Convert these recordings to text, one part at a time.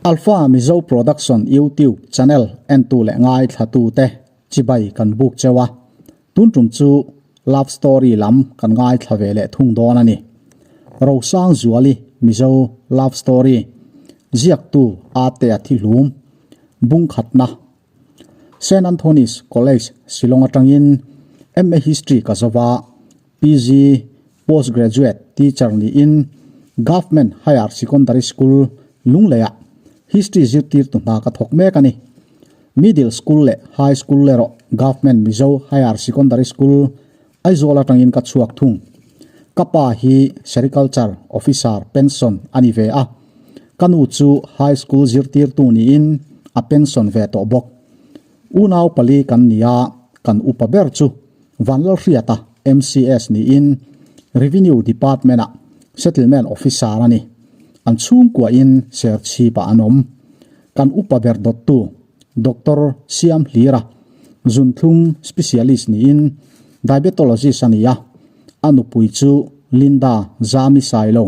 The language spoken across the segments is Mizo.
Alpha Mizo Production YouTube channel entu leh ngaithlatu te chibai kan buk cheu a, tun tum chu love story lam kan ngaithla ve leh thung dawn a ni. Rosang Zuali Mizo love story ziaktu Atea Thihlum bungkhatna Saint Anthony's College, Shillong atangin MA History ka zova, PG, Post Graduate, Teacher niin Government Higher Secondary School, Lungleiah History zirtirtu hna ka thawk mek a ni. Middle School leh High School erawh Government Mizo Higher Secondary School, Aizawl atangin ka chhuak thung. Ka pa hi Sericulture Officer pension a ni ve a, ka nu chu High School zirtirtu niin a pension ve tawh bawk. Unau pali kan ni a, kan upa ber chu Vanlalhriata MCS niin Revenue Department-ah Settlement Officer a ni. An chhungkuahin Serchhipah an awm. Kan upa ber dawttu Doctor Siam Hlira, zunthlum specialist niin diabetologist a ni a, a nupui chu Linda Zami Sailo,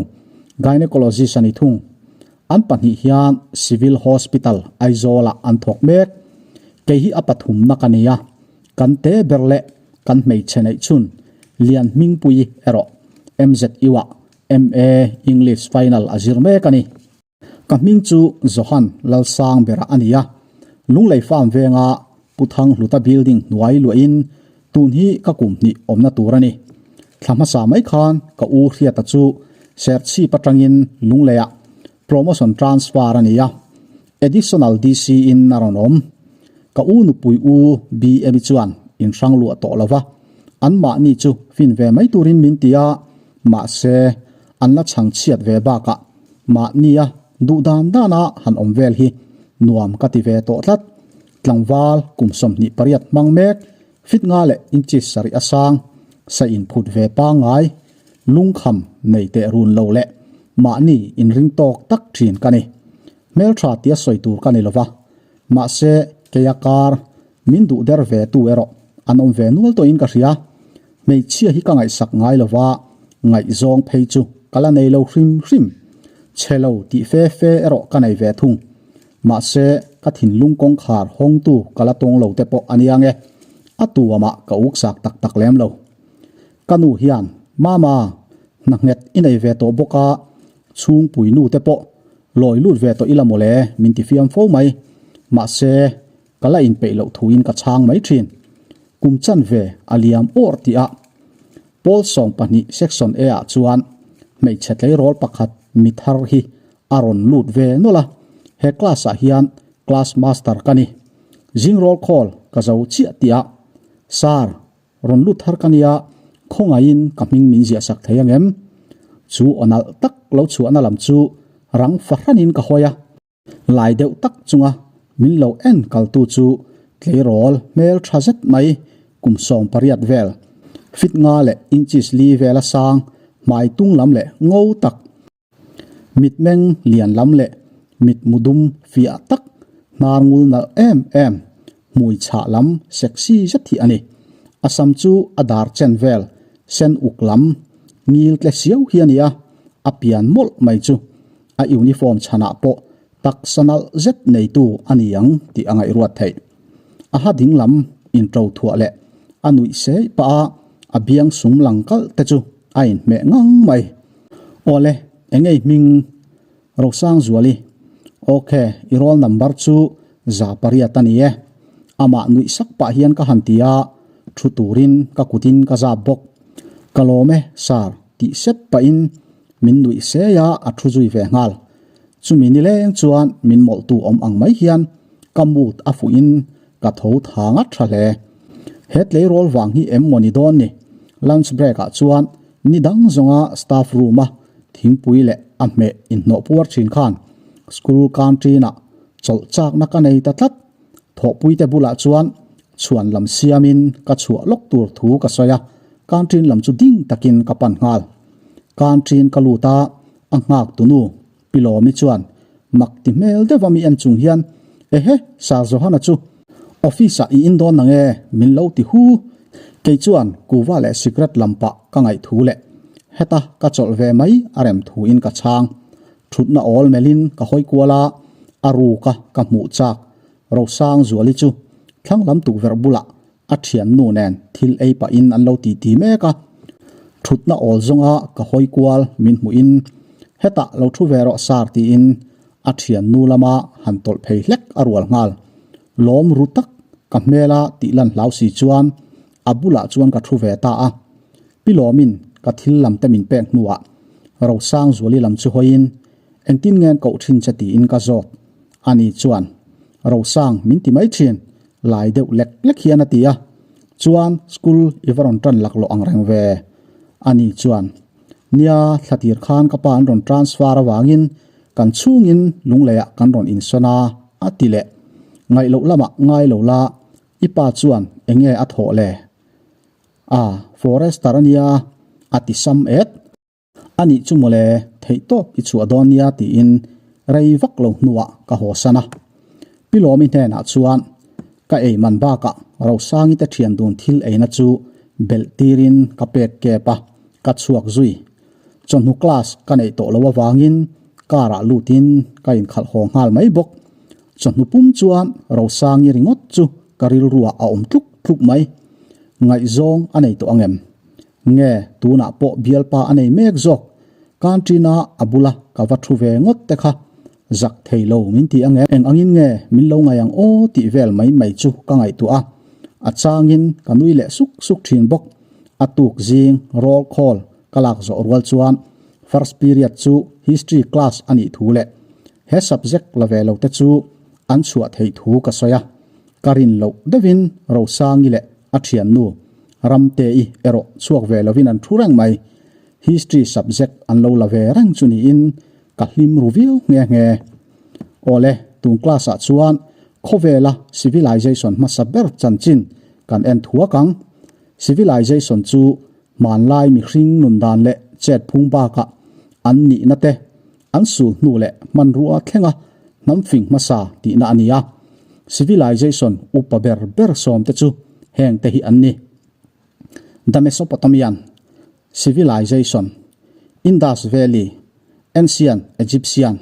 gynecologist a ni thung. An pahnih hian Civil Hospital, Aizawl-ah an thawk mek. Kei hi a pathumna ka ni a, kan te ber leh kan hmeichhe neih chhun Lian Hmingpui erawh MZU-ah MA English Final a zir mek a ni. Ka hming chu Johan Lalsang bera a ni a, Lunglei Farm venga Pu Thanghluta building hnuai luahin tun hi ka kum hnih awmna tur a ni. Thla hmasa mai khan ka u Hriata chu Serchhip atangin Lungleiah promotion transfer a ni a, Additional DC in a rawn awm. Ka u nupui u BM chuan inhrang luah tawh lo va, anmahni chu fin ve mai turin min ti a, mahse an la chhang chhiat ve bakah mahnia duh dan dana han awm vel hi nuam ka ti ve tawh tlat. Tlangval kum 28 hmang mek, fit nga leh inches sarih a sang, sa inphut ve pangngai, lungkham nei teh run lo leh mahni inring tawk tak thin ka ni. Hmeltha tia sawi tur ka ni lova, mahse keia kar min duh der ve tu erawh an awm ve nual tawhin ka hria. Hmeichhia hi ka ngaihsak ngai lova, ngaihzawng phei chu ka la nei lo hrim hrim. Chhe lo tih fe fe erawh ka nei ve thung. Mahse ka thinlung kawngkhar hawngtu ka la tawng lo te pawh a nia nge, a tu amah ka uksak tak tak lem lo. Ka nu hian, Mama, hna nghet i nei ve tawh bawk a, chhungpui nu te pawh lawi lut ve tawh ila mawle min ti fiam fo mai. Mahse, ka la inpeih loh thuin ka chhang mai thin. Kum chanve a liam awr tih a, Pawl 12 Section A ah chuan hmeichhe tleirawl pakhat mi thar hi a rawn lut ve nawlh a, he class ah hian class master ka ni. Zing roll call ka zo chiah tih a, Sir, Rawn lut thar ka nia, khawngaihin ka hming min ziah sak thei angem? Chu aw nalh tak lo chhuahna lam chu rang fahranin ka hawi a. Lai deuh tak chunga min lo en kaltu chu tleirawl hmel tha zet mai kum 18 vel, fit nga leh inches li vela sang, hmai tung lam leh ngo tak, Mitmeng lian lam leh mitmu dum fiah tak, hnar ngul nalh em em, hmui chhah lam sexy zet hi a ni. A sam chu a dar chen vel, sen uk lam, ngil tle siau hi a ni a, a pian mawlh mai chu a uniform chhanah pawh taksa nalh zet neitu a ni ang tih a ngaihruat theih. A ha ding lam intro thuah leh a nuih seih pah a, a biang sum lang kalh te chu a inhmeh ngang mai. Awle, engei hming Rosangzuali? Ok, i roll number chu 108 a ni e. Amah nuih sak pah hian ka han ti a, thu turin ka kutin ka zap bawk. Ka lawm e, sir, tih sep pahin min nuih sei a, a thu zui ve nghal. Chumi nileng chuan min mawlhtu awm ang mai hian ka mood a fuhin ka tho tha ngat tha hle. He tleirawl vang hi em maw ni dawn ni? Lunch break ah chuan ni dang zawnga staff room a thingpui leh a hmeh inhnawh puar thin khan school canteen ah chawlh chakna ka nei ta tlat. Thawhpuite bulah chuan chhuan lam siamin ka chhuah lawk tur thu ka sawi a, canteen lam chu ding takin ka pan nghal. Canteen ka lut a, a nghak tunu Pilawmi chuan mak ti hmel deuh a mi en chung hian, Ehe, Sir Johana chu office ah i in dawn nang e, min lo ti hu. Kei chuan kuva leh sikret lam pah ka ngaih thu leh heta ka chawlh ve mai a rem thu in ka chhang. Thutna awl melhin ka hawi kual a, A ruka ka hmuh chak Rosangzuali chu thlang lam tukverh bulah a thiannu nen thil ei pahin an lo titi mek a. Thutna awl zawnga ka hawi kual min hmuhin hetah lo thu ve rawh sar tiin a thiannu lama han tawlh phei hlek a rual nghal. Lawm ru tak ka hmela tih lan hlau si chuan a bulah chuan ka thu ve ta a. Pi Lawmin ka thil lam te min pek hnuah Rosangzuali lam chu hawiin Engtin nge an koh thin che tiin ka zawt. Ani chuan, Rosang min ti mai thin, lai deuh lek lek hian a ti a. Chuan school i va rawn tan laklawh ang reng ve. Ani chuan, Nia, thlatir khan ka pa an rawn transfer avangin kan chhungin Lungleiah kan rawn insawn a, a ti leh. Ngaih loh lamah ngai lo la, i pa chuan enge a thawh le? A, forester a nia, a ti sam et. A nih chu mawle, theihtawp i chhuah dawn nia tiin rei vak lo hnuah ka haw san a. Pi Lawmi hnenah chuan ka ei man bakah Rosangi te thian dun thil eina chu belh tirin ka pek kep a, ka chhuak zui. Chawhnu class ka neih tawh lo avangin car ah lutin ka inkhalh haw nghal mai bawk. Chawhnu pum chuan Rosangi ringawt chu ka rilruah a awm tluk tluk mai. Ngaihzawng a nei tawh angem? Nge tunah pawh bialpa a nei mek zawk? Canteen-a a bula ka va thu ve ngawt te kha zak thei lo min ti ange. Eng angin nge min lo ngaih ang aw tih vel mai mai chu ka ngaihtuah a. A changin ka nui leh suk suk thin bawk. A tuk zing roll call ka lak zawh rual chuan first period chu history class a nih thu leh he subject la ve lo te chu an chhuah theih thu ka sawi a. Ka rin loh deuhin Rosangi leh a thiannu Ramte-i erawh chhuak ve lovin an thu reng mai. History subject an lo la ve reng chu niin ka hlim ru viau nghe nghe. Awle, tun class ah chuan khawvela civilization hmasa ber chanchin kan en thuak ang. Civilization chu hmanlai mihring nun dan leh chet phung bakah an nihna te, an sul hnu leh hmanrua thlenga hnam fing hmasa tihna a ni a. Civilization upa ber ber sawmte chu heng te hi an ni, The Mesopotamian Civilization, Indus Valley, Ancient Egyptian,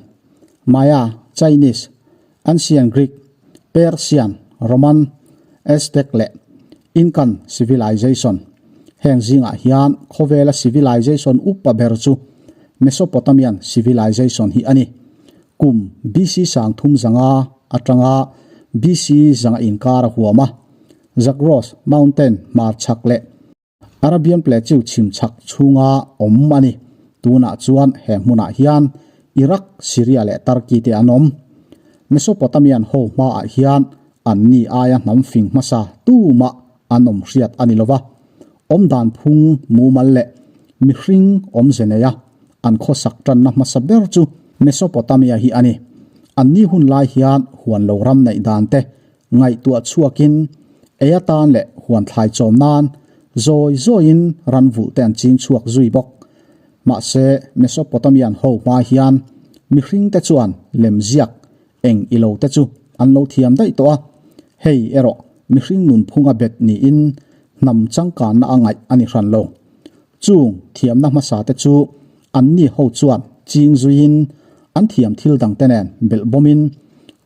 Maya, Chinese, Ancient Greek, Persian, Roman, Aztec leh Incan Civilization. Heng zingah hian khawvela civilization upa ber chu Mesopotamian Civilization hi a ni. Kum BC 3005 atanga BC 100 inkar a huam a, Zagros Mountain hmarchhak leh Arabian Plateau chhim chhak chhunga awm a ni. Tunah chuan he hmunah hian Iraq, Syria leh Turkey te an awm. Mesopotamian ho hmaah hian anni aia hnam fing hmasa tumah an awm hriat a ni lo va. Awmdan phung mumal leh mihring awmze neia an khawsak tanna hmasa ber chu Mesopotamia hi a ni. Anni hun lai hian huan lo ram neih dan te Ngaihtuah chhuakin ei atan leh huan thlai chawm nan zawi zawiin ran vulh te an ching chhuak zui bawk. Mahse, Mesopotamian ho hma hian mihring te chuan lemziak eng i lo te chu an lo thiam daih tawh a. Hei erawh mihring nunphunga bet niin hnam changkanna a ngaih a ni hran lo. Chung thiamna hmasa te chu anni ho chuan ching zuiin an thiam thil dangte nen belh bawmin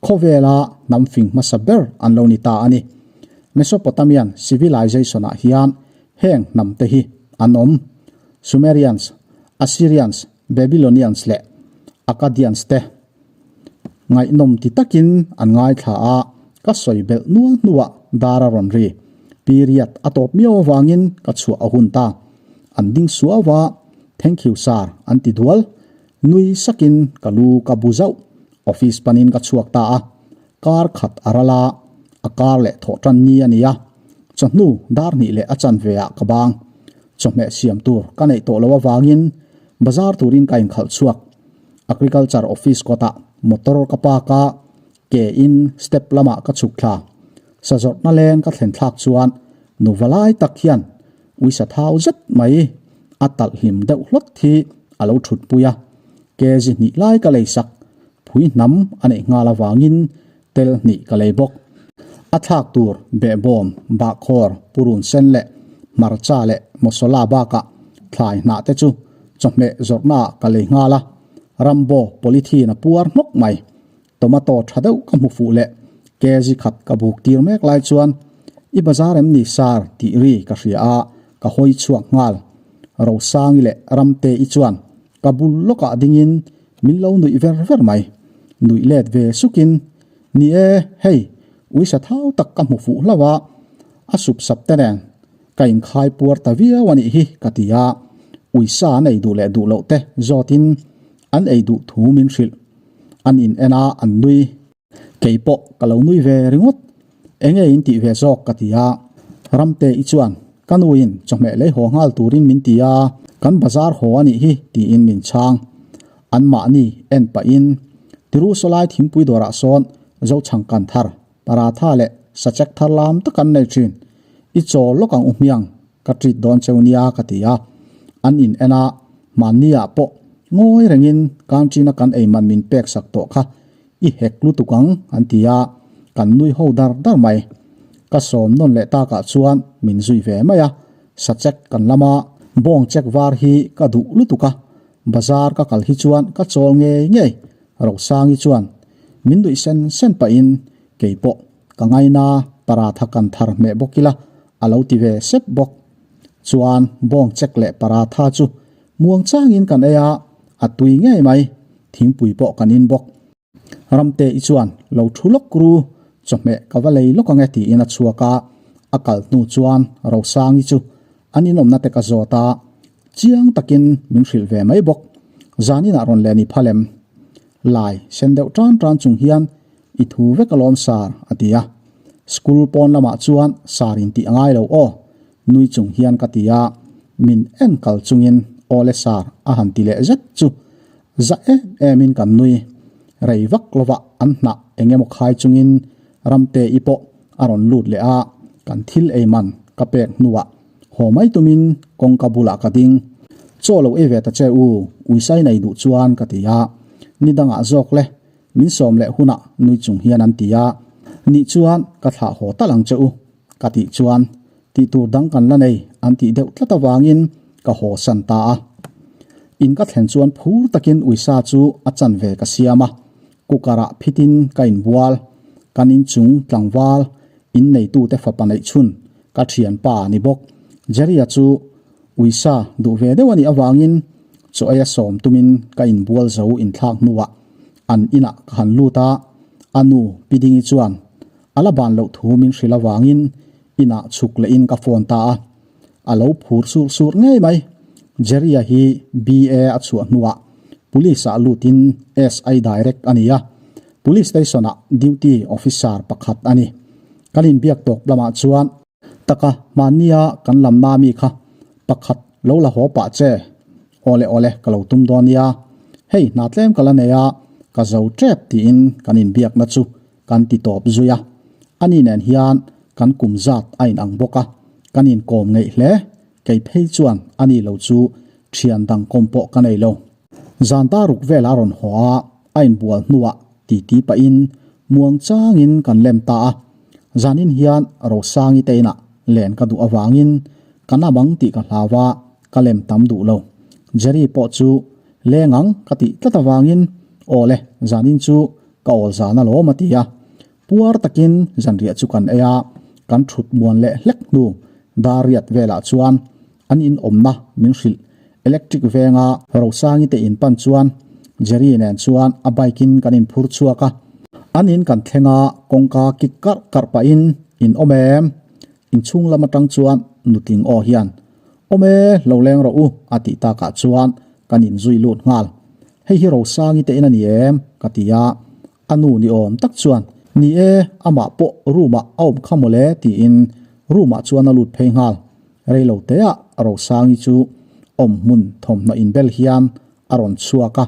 khawvela hnam fing hmasa ber an lo ni ta a ni. Mesopotamian civilization-ah hian heng hnam te hi an awm, Sumerians, Assyrians, Babylonians leh Akkadians te. Ngaihnawm ti takin an ngaithla a, ka sawi belh nual hnuah dar a rawn ri. Period a tawp miau avangin ka chhuah a hun ta. An ding suau a, Thank you sir an ti dual. Nui sakin ka lu ka bu zauh. Office panin ka chhuak ta a. Kar khat a ral a, a kar leh thawh tan ni a ni a. Chawhnu dar hnih leh a chanve ah ka bang. Chawhmeh siam tur ka neih tawh loh avangin bazar turin ka inkhalh chhuak. Agriculture office kawtah motor ka park a, ke in step lamah ka chhuk thla. Sazawrhna leng ka thlen thlak chuan nuva lai tak hian uisa thau zet mai a talh hlim deuh hlawt hi a lo thut pui a. Kg hnih lai ka lei sak, phui hnam a neih nghal avangin tel hnih ka lei bawk. A thlak tur behbawm, bahkhawr, purun sen leh hmarcha leh mawsawla bakah thlai hnah te chu chawhmeh zawrhnaah ka lei nghal a, Rambo polythene a puar hnawk mai. Tomato tha deuh ka hmu fuh leh kg khat ka buk tir mek lai chuan I bazar em ni sir tih ri ka hria a, ka hawi chhuak nghal. Rosangi leh Ramte i chuan ka bul lawkah dingin min lo nuih ver ver mai. Nuih let ve sukin, Ni e, hei, uisa thau tak ka hmu fuh hlauh a, a sup sap te nen ka inkhai puar ta viau a nih hi ka ti a, uisa an ei duh leh duh loh te zawtin an ei duh thu min hrilh. An in en a, an nui. Kei pawh ka lo nui ve ringawt. Enge in tih ve zawk ka ti a. Ramte i chuan ka nuin chawhmeh lei haw nghal turin min ti a, kan bazar haw a nih hi tiin min chhang. An mahni en pahin Tiru sawlai thingpui dawrah sawn Zochhang kan thar, paratha leh sachek thar lam tak an nei thin. I chaw lawk ang u hmiang Ka treat dawn cheu nia ka ti a, an in en a, hmanni ah pawh ngawi rengin canteen a kan ei man min pek sak tawh kha i hek lutuk ang an ti a, kan nui ho dar dar mai. Ka sawm nawn leh takah chuan min zui ve mai a, sachek kan lam a, bawng chek var hi ka duh lutuk a, bazar ka kal hi chuan ka chawl ngei ngei, Rosangi chuan min nuih sen sen pahin keipawh Ka ngaina paratha kan thar hmeh bawk ila a lo ti ve sep bawk. Chuan bawng chek leh paratha chu muang changin kan ei a, a tui ngei mai, thingpui pawh kan in bawk. Ramte i chuan lo thu lawk ru, chawhmeh ka va lei lawk ange tiin a chhuak a, a kal hnu chuan Rosangi chu an inawmna te ka zawt a, chiang takin min hrilh ve mai bawk. Zaninah rawn leh ni phal em? Lai sen deuh tan tan chung hian I thu vek alawm sar a ti a. School pawn lamah chuan sar in tih a ngai lo aw, nui chung hian ka ti a, min en kal chungin aw le sar a han ti leh zet chu za em em in kan nui. Rei vak lovah an hnah eng emaw khai chungin Ramte i pawh a rawn lut leh a, kan thil ei man ka pek hnuah haw mai tumin kawngka bulah ka ding. Chaw lo ei ve ta che u, uisai nei duh chuan ka ti a, ni dangah zawk le Min sawm leh hunah nui chung hian an ti a, Nih chuan ka thlah haw tal ang che u, ka tih chuan tih tur dang kan la nei an tih deuh tlat avangin ka haw san ta a. In ka thlen chuan phur takin uisa chu a chanve ka siam a, cooker ah phitin ka inbual, kan inchung tlangval in neitute fapa neih chhun ka thianpa a ni bawk. Jerry-a chu uisa duh ve deuh a nih avangin chaw ei a sawm tumin ka inbual zo inthlak hnuah an inah ka han lut a, a nu Pi Dingi chuan a la ban loh thu min hrilh avangin inah chhuk lehin ka phone ta a, a lo phur sur sur ngei mai. Jerry-a hi BA a chhuah hnuah Police-ah lutin SI Direct a ni a, Police Station-ah Duty Officer pakhat a ni. Kan inbiak tawp lamah chuan. Taka hmannia kan lamna mi kha pakhat lo la haw pah che. Awle awle ka lo tum dawn nia. Hei hna tlem ka la nei a, ka zo tep tiin kan inbiakna chu kan ti tawp zui a. Ani nen hian kan kum zat a inang bawk a, kan inkawm ngeih hle. Kei phei chuan ani lo chu thian dang kawm pawh ka nei lo. Zan ta ruk vel a rawn haw a, a inbual hnuah titi pahin muang changin kan lem ta a. Zanin hian Rosangi te inah len ka duh avangin ka na bang tih ka hlau a, ka lem tam duh lo. Jerry pawh chu leng ang ka tih tlat avangin aw le, zanin chu ka awl zan alawm a ti a. Puar takin zanriah chu kan ei a, kan thut muan leh hlek hnu dar riat velah chuan An in awmna min hrilh. Electric venga Rosangi te in pan chuan Jerry nen chuan a bike in kan in phur chhuak a. An in kan thleng a, kawngka kik karh karh pahin in awm em? Inchhung lam atang chuan nutling aw hian, Awm e, lo leng rawh u a tih takah chuan kan in zui lut nghal. Hei hi Rosangi te in a ni em? ka ti a. A nu ni awm tak chuan, Ni e, amah pawh room ah a awm kha mawle tiin room ah chuan a lut phei nghal. Rei lo teah Rosangi chu awm hmun thawmhnaw inbel hian a rawn chhuak a,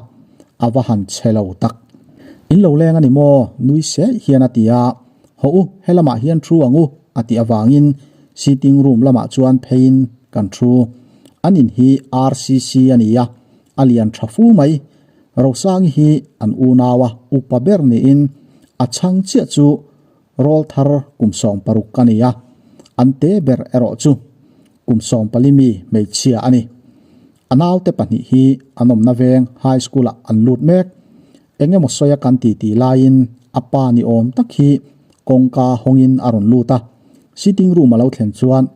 a va han chhe lo tak. In lo leng a ni maw? Nui seh hian a ti a, Hawh u, helamah hian thu ang u a tih avangin sitting room lamah chuan pheiin kan thu. An in hi RCC a ni a, a lian tha fu mai. Rosangi hi an unaua upa ber niin a chhang chiah chu Rawl thar kum 16 a ni a, an te ber erawh chu kum 14 mi hmeichhia a ni. A naute pahnih hi an awmna veng High School-ah an lut mek. Eng emaw sawia kan titi laiin a pa ni awm tak hi kawngka hawngin a rawn lut a. Sitting room a lo thlen chuan,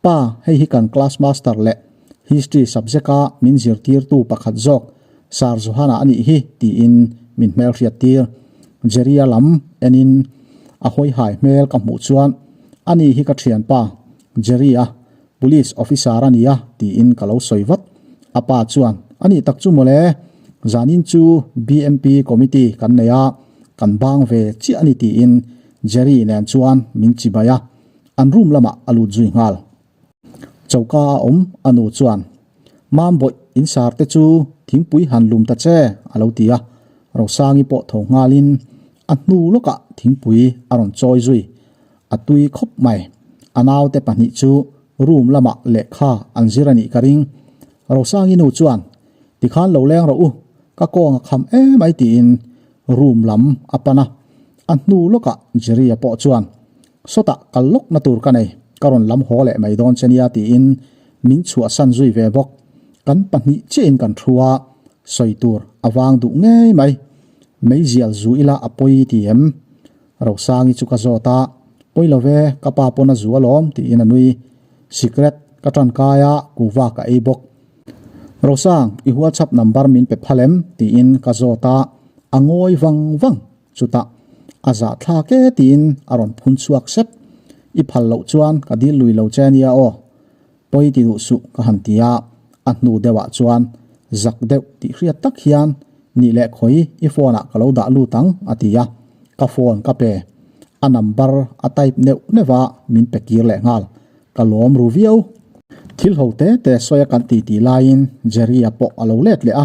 Pa, hei hi kan class master leh history subject-a min zirtirtu pakhat zawk Sir Johana a nih hi, tiin min hmelhriattir. Jerry-a lam enin a hawihai hmel ka hmuh chuan, Ani hi ka thianpa, Jerry-a, Police officer a nia tiin ka lo sawi vat. A pa chuan, A nih tak chu mawle, zanin chu BMP committee kan nei a, kan bang ve chiah a ni tiin Jerry nen chuan min chibai a, an room lamah a lut zui nghal. Choka a awm a nu chuan, Mam bawih, in sar te chu thingpui han lum ta che a lo ti a, Rosangi pawh tho nghalin a hnu lawkah thingpui a rawn chawi zui. A tui khawp mai. A naute pahnih chu room lamah lehkha an zir a nih ka ring. Rosangi nu chuan, Tikhan lo leng rawh u, ka kawng a kham emai tiin room lam a pan a. A hnu lawkah Jerry-a pawh chuan, Sawtah kal lawk na tur ka nei, ka rawn lam haw leh mai dawn che nia tiin min chhuahsan zui ve bawk. Kan pahnih chiahin kan thu a, sawi tur a vang duh ngei mai. Meizial zu ila a pawi ti em? Rosangi chu ka zawt a, Pawi lo ve, ka pa pawn a zu alawm tiin a nui. Sikret ka tan kai a, kuhva ka ei bawk. Rosang, i WhatsApp number min pe phal em? tiin ka zawt a, a ngawi vang vang. Chutah, a zah thlak e tiin a rawn phun chhuak sep. I phal loh chuan ka dil lui lo che ania aw. Pawi ti duh suh ka han ti a, a hnu deuhah chuan zak deuh tih hriat tak hian nih leh khawi i phone ah ka lo dah lut ang a ti a, ka phone ka pe. A number a type neuh neuh a min pe kir leh nghal, ka lawm ru viau. Thil ho te te sawi a kan titi laiin Jerry-a pawh a lo let leh a,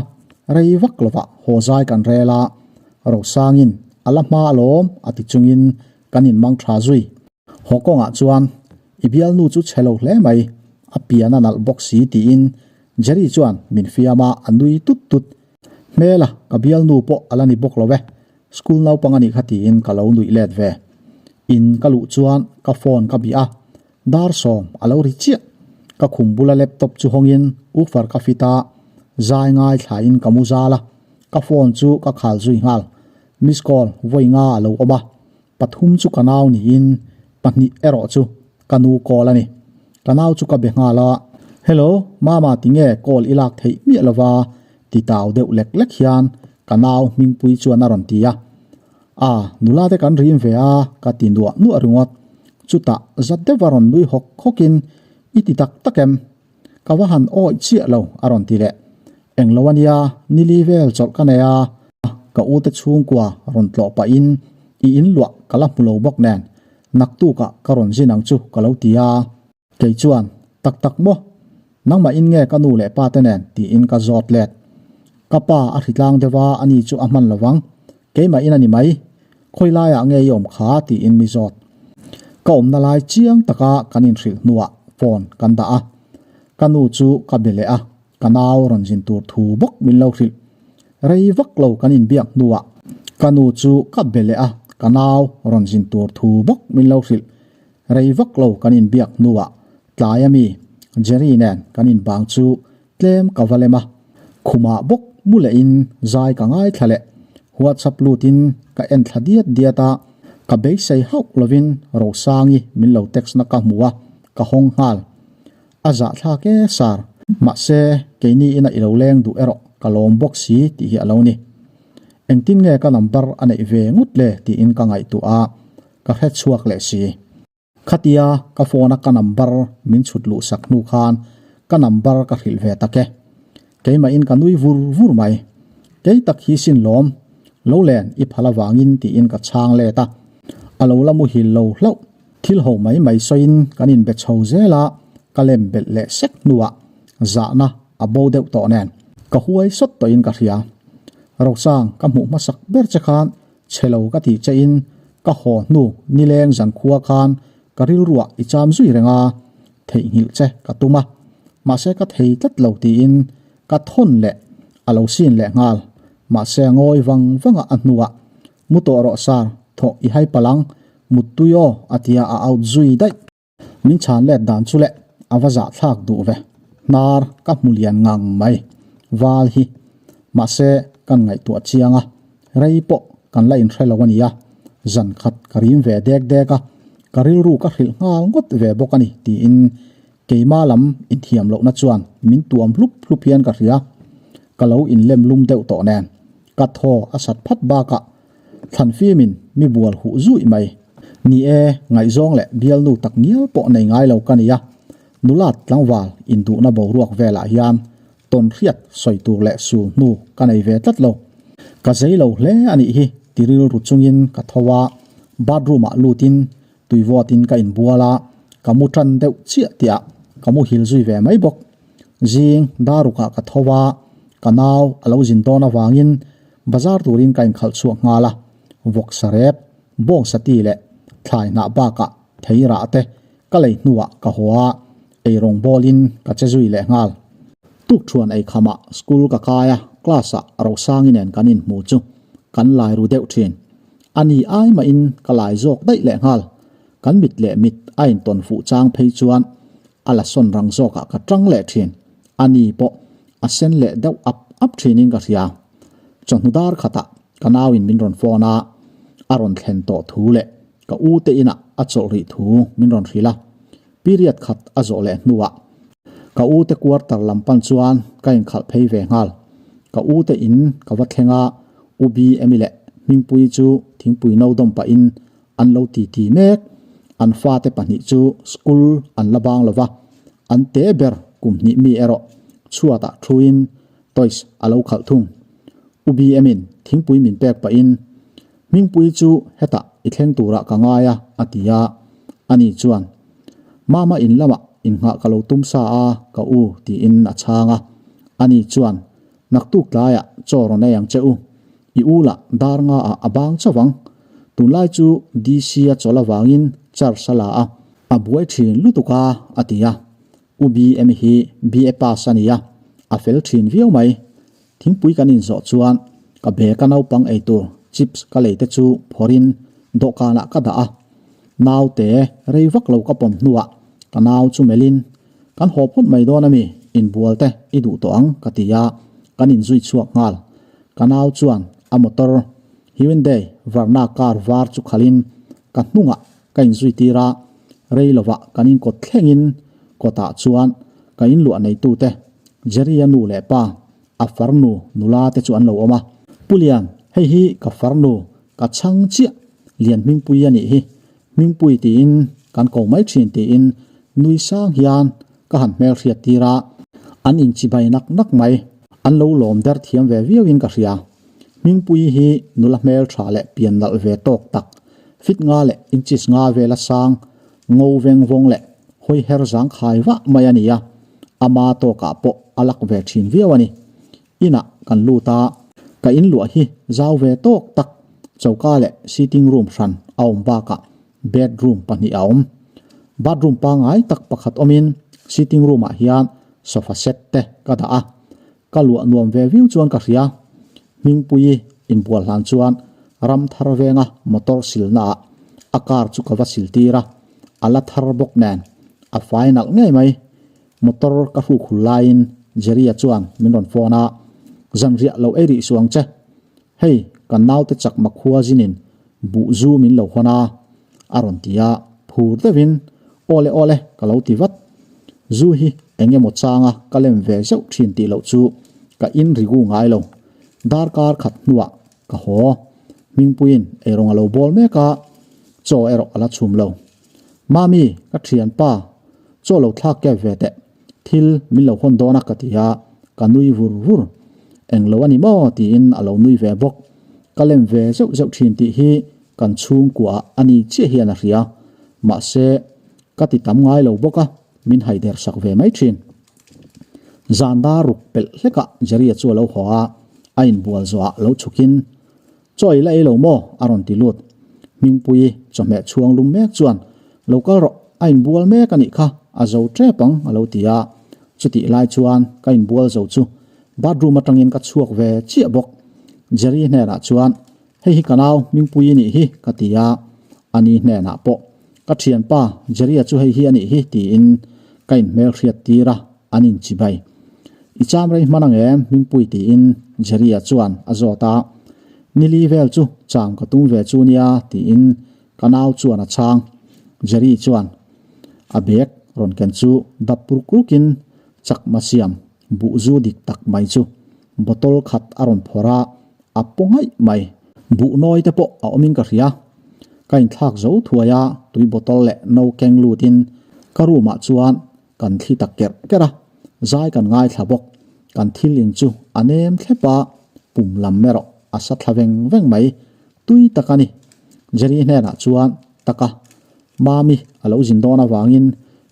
rei vak lovah haw zai kan rel a, Rosangin a la hma alawm a ti chungin kan inmang tha zui. Haw kawngah chuan, I bialnu chu chhe lo hle mai, a pian a nalh bawk si tiin Jerry chuan min fiam a, a nui tut tut. Hmela, ka bialnu pawh a la ni bawk lo e, school naupang a nih kha tiin ka lo nuih let ve. In ka luh chuan ka phone ka bih a, dar sawm a lo ri chiah. Ka khum bula laptop chu hawngin woofer ka fit a, zai ngaithlain ka mu zal a, ka phone chu ka khal zui nghal. Miss call vawi nga a lo awm a, Pathum chu ka nau niin pahnih erawh chu ka nu call a ni. Ka nau chu ka be nghal a, Hello, Mama tinge call i lak theih miah lova ti tau deuh lek lek hian ka nau Hmingpui chuan a rawn ti a. A, nula te kan rim ve a ka ti nuah nuah ringawt. Chutah zat deuh a rawn nui hawk hawkin I ti tak tak em? Ka va han awih chiah lo a rawn ti leh. Englo a nia, nili vel chawlh ka nei a, ka u te chhungkua rawn tlawh pahin i in luah ka la hmu lo bawk nen, naktukah ka rawn zin ang chu ka lo ti a. Kei chuan, Tak tak maw? Nangmah in nge ka nu leh pa te nen? tiin ka zawt let. Ka pa a hritlang deuh a, ani chu a hman lo vang. Keimah in a ni mai. Khawi laiah nge i awm kha? tiin mi zawt. Ka awmna lai chiang taka kan inhrilh hnuah phone kan dah a. Ka nu chu ka be leh a, ka nau rawn zin tur thu bawk min lo hrilh. Rei vak lo kan inbiak hnuah ka nu chu ka be leh a, ka nau rawn zin tur thu bawk min lo hrilh. Rei vak lo kan inbiak hnuah tlai ami Jerry nen kan inbang chu Tlem ka va lem a, khumah bawk mu lehin zai ka ngaithla leh WhatsApp lutin ka en thla diat diat a, ka beisei hauh lovin Rosangi min lo text na ka hmu a, ka hawng nghal. A zahthlak e sir, mahse keini ina i lo leng duh erawh ka lawm bawk si tih hi a lo ni. Engtin nge ka number a neih ve ngawt le tiin ka ngaihtuah a, ka hrechhuak leh si. Khatia ka phone a ka number min chhut luh sak hnu khan ka number ka hrilh ve tak e. Keimahin ka nui vur vur mai. Kei tak hi sin lawm, lo len i phal avangin tiin ka chhang let a. A lo la muhil lo hlauh. Thil ho mai mai sawiin kan inbe chho zel a, ka lem belh leh sek hnuah zahna a bo deuh tawh nen ka huai sawt tawhin ka hria. Rosang ka hmuh hmasak ber che khan Chhe lo ka tih che in ka haw hnu nileng zankhua khan ka rilruah i cham zui reng a, theihnghilh che ka tum a, mahse ka thei tlat lo tiin ka thawn leh a lo sin leh nghal, mahse a ngawi vang vang a a hnuah mu tawh rawh sar thawh i hai palh ang, muttui aw a tia a out zui daih. Min chhan let dan chu leh a va zahthlak duh ve. Hnar ka hmu lian ngang mai. Val hi. Mahse, kan ngaihtuah chiang a. Rei pawh kan la inhre lo a nia, zan khat ka rim ve dek dek a, ka rilru ka hrilh nghal ngawt ve bawk a ni tiin keima lam inthiam lohna chuan min tuam hlup hlup hian ka hria. Ka lo inlem lum deuh tawh nen ka thaw a sat phat bakah thlan fimin mi bual huh zuih mai. Ni e, ngaihzawng leh bialnu tak ngial pawh nei ngai lo ka ni a, nulat tlangval induhna boruak velah hian tawn hriat sawi tur leh sul hnu ka nei ve tlat lo. Ka zei lo hle a nih hi ti rilru chungin ka tho a, bathroom ah lutin tui vawtin ka inbual a, ka mu tan deuh chiah tihah ka muhil zui ve mai bawk. Zing darukah ka tho a, ka nau a lo zin dawn avangin bazar turin ka inkhalh chhuak nghal a, vawksa rep, bawngsa ti leh thlai hnah bakah thei rah te ka lei hnuah ka haw a, eirawng bawlin ka che zui leh nghal. Tukṭhuan eikhamah school ka kai a, class-ah Rosangi nen kan inhmu chu kan lai ru deuh ṭhin. A ni ai mahin ka lai zawk daih leh nghal. Kan mit leh mit a intawn fuh chang phei chuan a la sawn rang zawkah ka ṭang leh ṭhin. A ni pawh a sen leh deuh ap ap ṭhinin ka hria. Chawhnu dar khatah ka nauin min rawn phone a, a rawn thlen tawh thu leh ka u te inah a chawlh rih thu min rawn hrilh a. Period khat a zawh leh hnuah ka u te quarter lam pan chuan ka inkhalh phei ve nghal. Ka u te in ka va thleng a, U Bmi leh Hmingpuii chu thingpui no dawm pahin an lo titi mek. An fate pahnih chu school an la bang lo va, an te ber kum hnih mi erawh chhuatah thuin toys a lo khalh thung. U BM-in thingpui min pek pahin, Hmingpui chu hetah i thleng turah ka ngai a, a ti a. Ani chuan, Mama in lamah innghah ka lo tum sa a, ka u, tiin a chhang a. Ani chuan, Naktuk tlaiah chaw rawn ei ang che u. I u lah dar nga ah a bang chauh ang. Tunlai chu DC a chawlh avangin charge a la a, a buai thin lutuk a, a ti a. U BM hi BA pass a ni a, a fel thin viau mai. Thingpui kan inzawh chuan ka bag a naupang eitur chips ka lei te chu phawrhin dawhkanah ka dah a. Naute rei vak lo ka pawm hnuah ka nau chu melhin, Kan haw phawt mai dawn a mi, inbual te i duh tawh ang ka ti a, kan inzui chhuak nghal. Ka nau chuan a motor Hyundai Verna car var chu khalhin ka hnungah ka inzui tir a, rei lovah kan inkawt thlengin kawtah chuan ka inluah neitute Jerry-a nu leh pa, a farnu nula te chu an lo awm a. Pu Lian, hei hi ka farnu, ka chhang chiah, Lian Hmingpui a nih hi, Hmingpui tiin kan ko mai thin tiin nui sang hian ka han hmelhriat tir a, an inchibai nak nak mai. An lo lawm der thiam ve viauin ka hria. Hmingpui hi nula hmeltha leh pian nalh ve tawk tak, fit nga leh inches nga vela sang, ngo veng vawng leh hawi her zang khai vah mai a ni a, ama tawkah pawh a lak ve thin viau a ni. Inah kan lut a, ka inluah hi zau ve tawk tak, choka leh sitting room hran a awm bakah bedroom pahnih a awm. Bathroom pangngai tak pakhat awmin sitting room ah hian sofa set te ka dah a, Ka luah nuam ve viau chuan ka hria. Hmingpuii inbual hlan chuan ram thar venga motor silnaah a car chu ka va sil tir a, a la thar bawk nen a fai nalh ngei mai. Motor ka hruk hul laiin Jerry-a chuan min rawn phone a, Zanriah lo ei rih suh ang che. Hei kan naute chakma khua zinin buh zu min lo hawn a, a rawn ti a, phur deuhin, Awle awle ka lo ti vat. Zu hi eng emaw changa ka lem ve zeuh thin tih loh chu ka in rigu ngai lo. Darkar khat hnuah ka haw. Hmingpuiin eirawng a lo bawl mek a, chaw erawh a la chhum lo. Mami, ka thianpa, chaw lo thlak kep ve teh. Thil min lo hawn dawn a ka ti a, ka nui vur vur. Englo a ni maw tiin a lo nui ve bawk. Ka lem ve zeuh zeuh thin tih hi kan chhungkuaah a ni chiah hian a hria. Mahse, ka ti tam ngai lo bawk a, min haider sak ve mai thin. Zan dar ruk pelh hlekah Jerry-a chu a lo haw a, a inbual zawhah lo chhukin, Chaw i la ei lo maw? a rawn ti lut. Hmingpuii chawhmeh chhuang lum mek chuan, Lo kal rawh, a inbual mek a nih kha, a zo tep ang, a lo ti a. Chutih lai chuan ka inbual zo chu bathroom atangin ka chhuak ve chiah bawk. Jerry hnenah chuan, Hei hi ka nau Hmingpuii nih hi, ka ti a. Ani hnenah pawh, Ka thianpa Jerry-a chu hei hi a nih hi, tiin ka inhmelhriat tir a, an inchibai. I cham rei hman ang em? Hmingpui tiin Jerry-a chuan a zawt a. Nili vel chu cham ka tum ve chu nia tiin ka nau chuan a chhang. Jerry chuan a bag rawn ken chu dap ruk rukin chakma siam buhzu dik tak mai chu bottle khat a rawn phawrh a, a paw ngaih mai. Buh nawi te pawh a awmin ka hria. Ka inthlak zo thuai a, tui bottle leh no keng lutin ka room ah chuan kan thli ta kerh kerh a, zai kan ngaithla bawk. Kan thil in chu a nem thlep a, pum lam erawh a sa thla veng veng mai. Tui tak a ni. Jerry hnenah chuan taka Mami a lo zin dawn avangin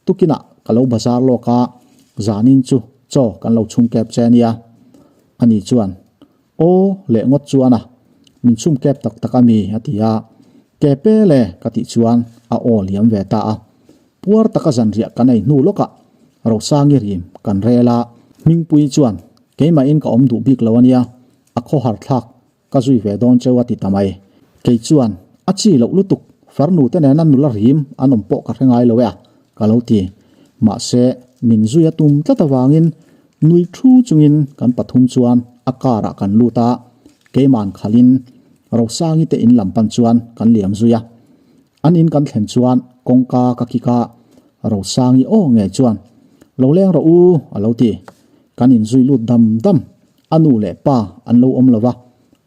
tukinah ka lo bazar lawk a, zanin chu chaw kan lo chhung kep che a nia. Ani chuan Aw leh ngawt chuan a, min chhum kep tak tak a mi a ti a, ke pe le ka tih chuan a aw liam ve ta a. Puar taka zanriah kan ei hnu lawkah Rosangi rim kan rel a, Hmingpui chuan keimahin ka awm duh bik lo a nia, a khawhar thlak ka zui ve dawn cheu a ti ta mai. Kei chuan a chi loh lutuk farnu te nena nula rim an awm pawh ka hre ngai lo e a ka lo ti. Mahse min zui a tum tlat avangin Nui thu chungin kan pathum chuan a car ah kan lut a, keiman khalhin Rosangi te in lam pan chuan kan liam zui a. An in kan thlen chuan kawngka ka kik a, Rosangi aw ngei chuan, Lo leng rawh u a lo ti. Kan in zui lut dam dam, a nu leh pa an lo awm lo va,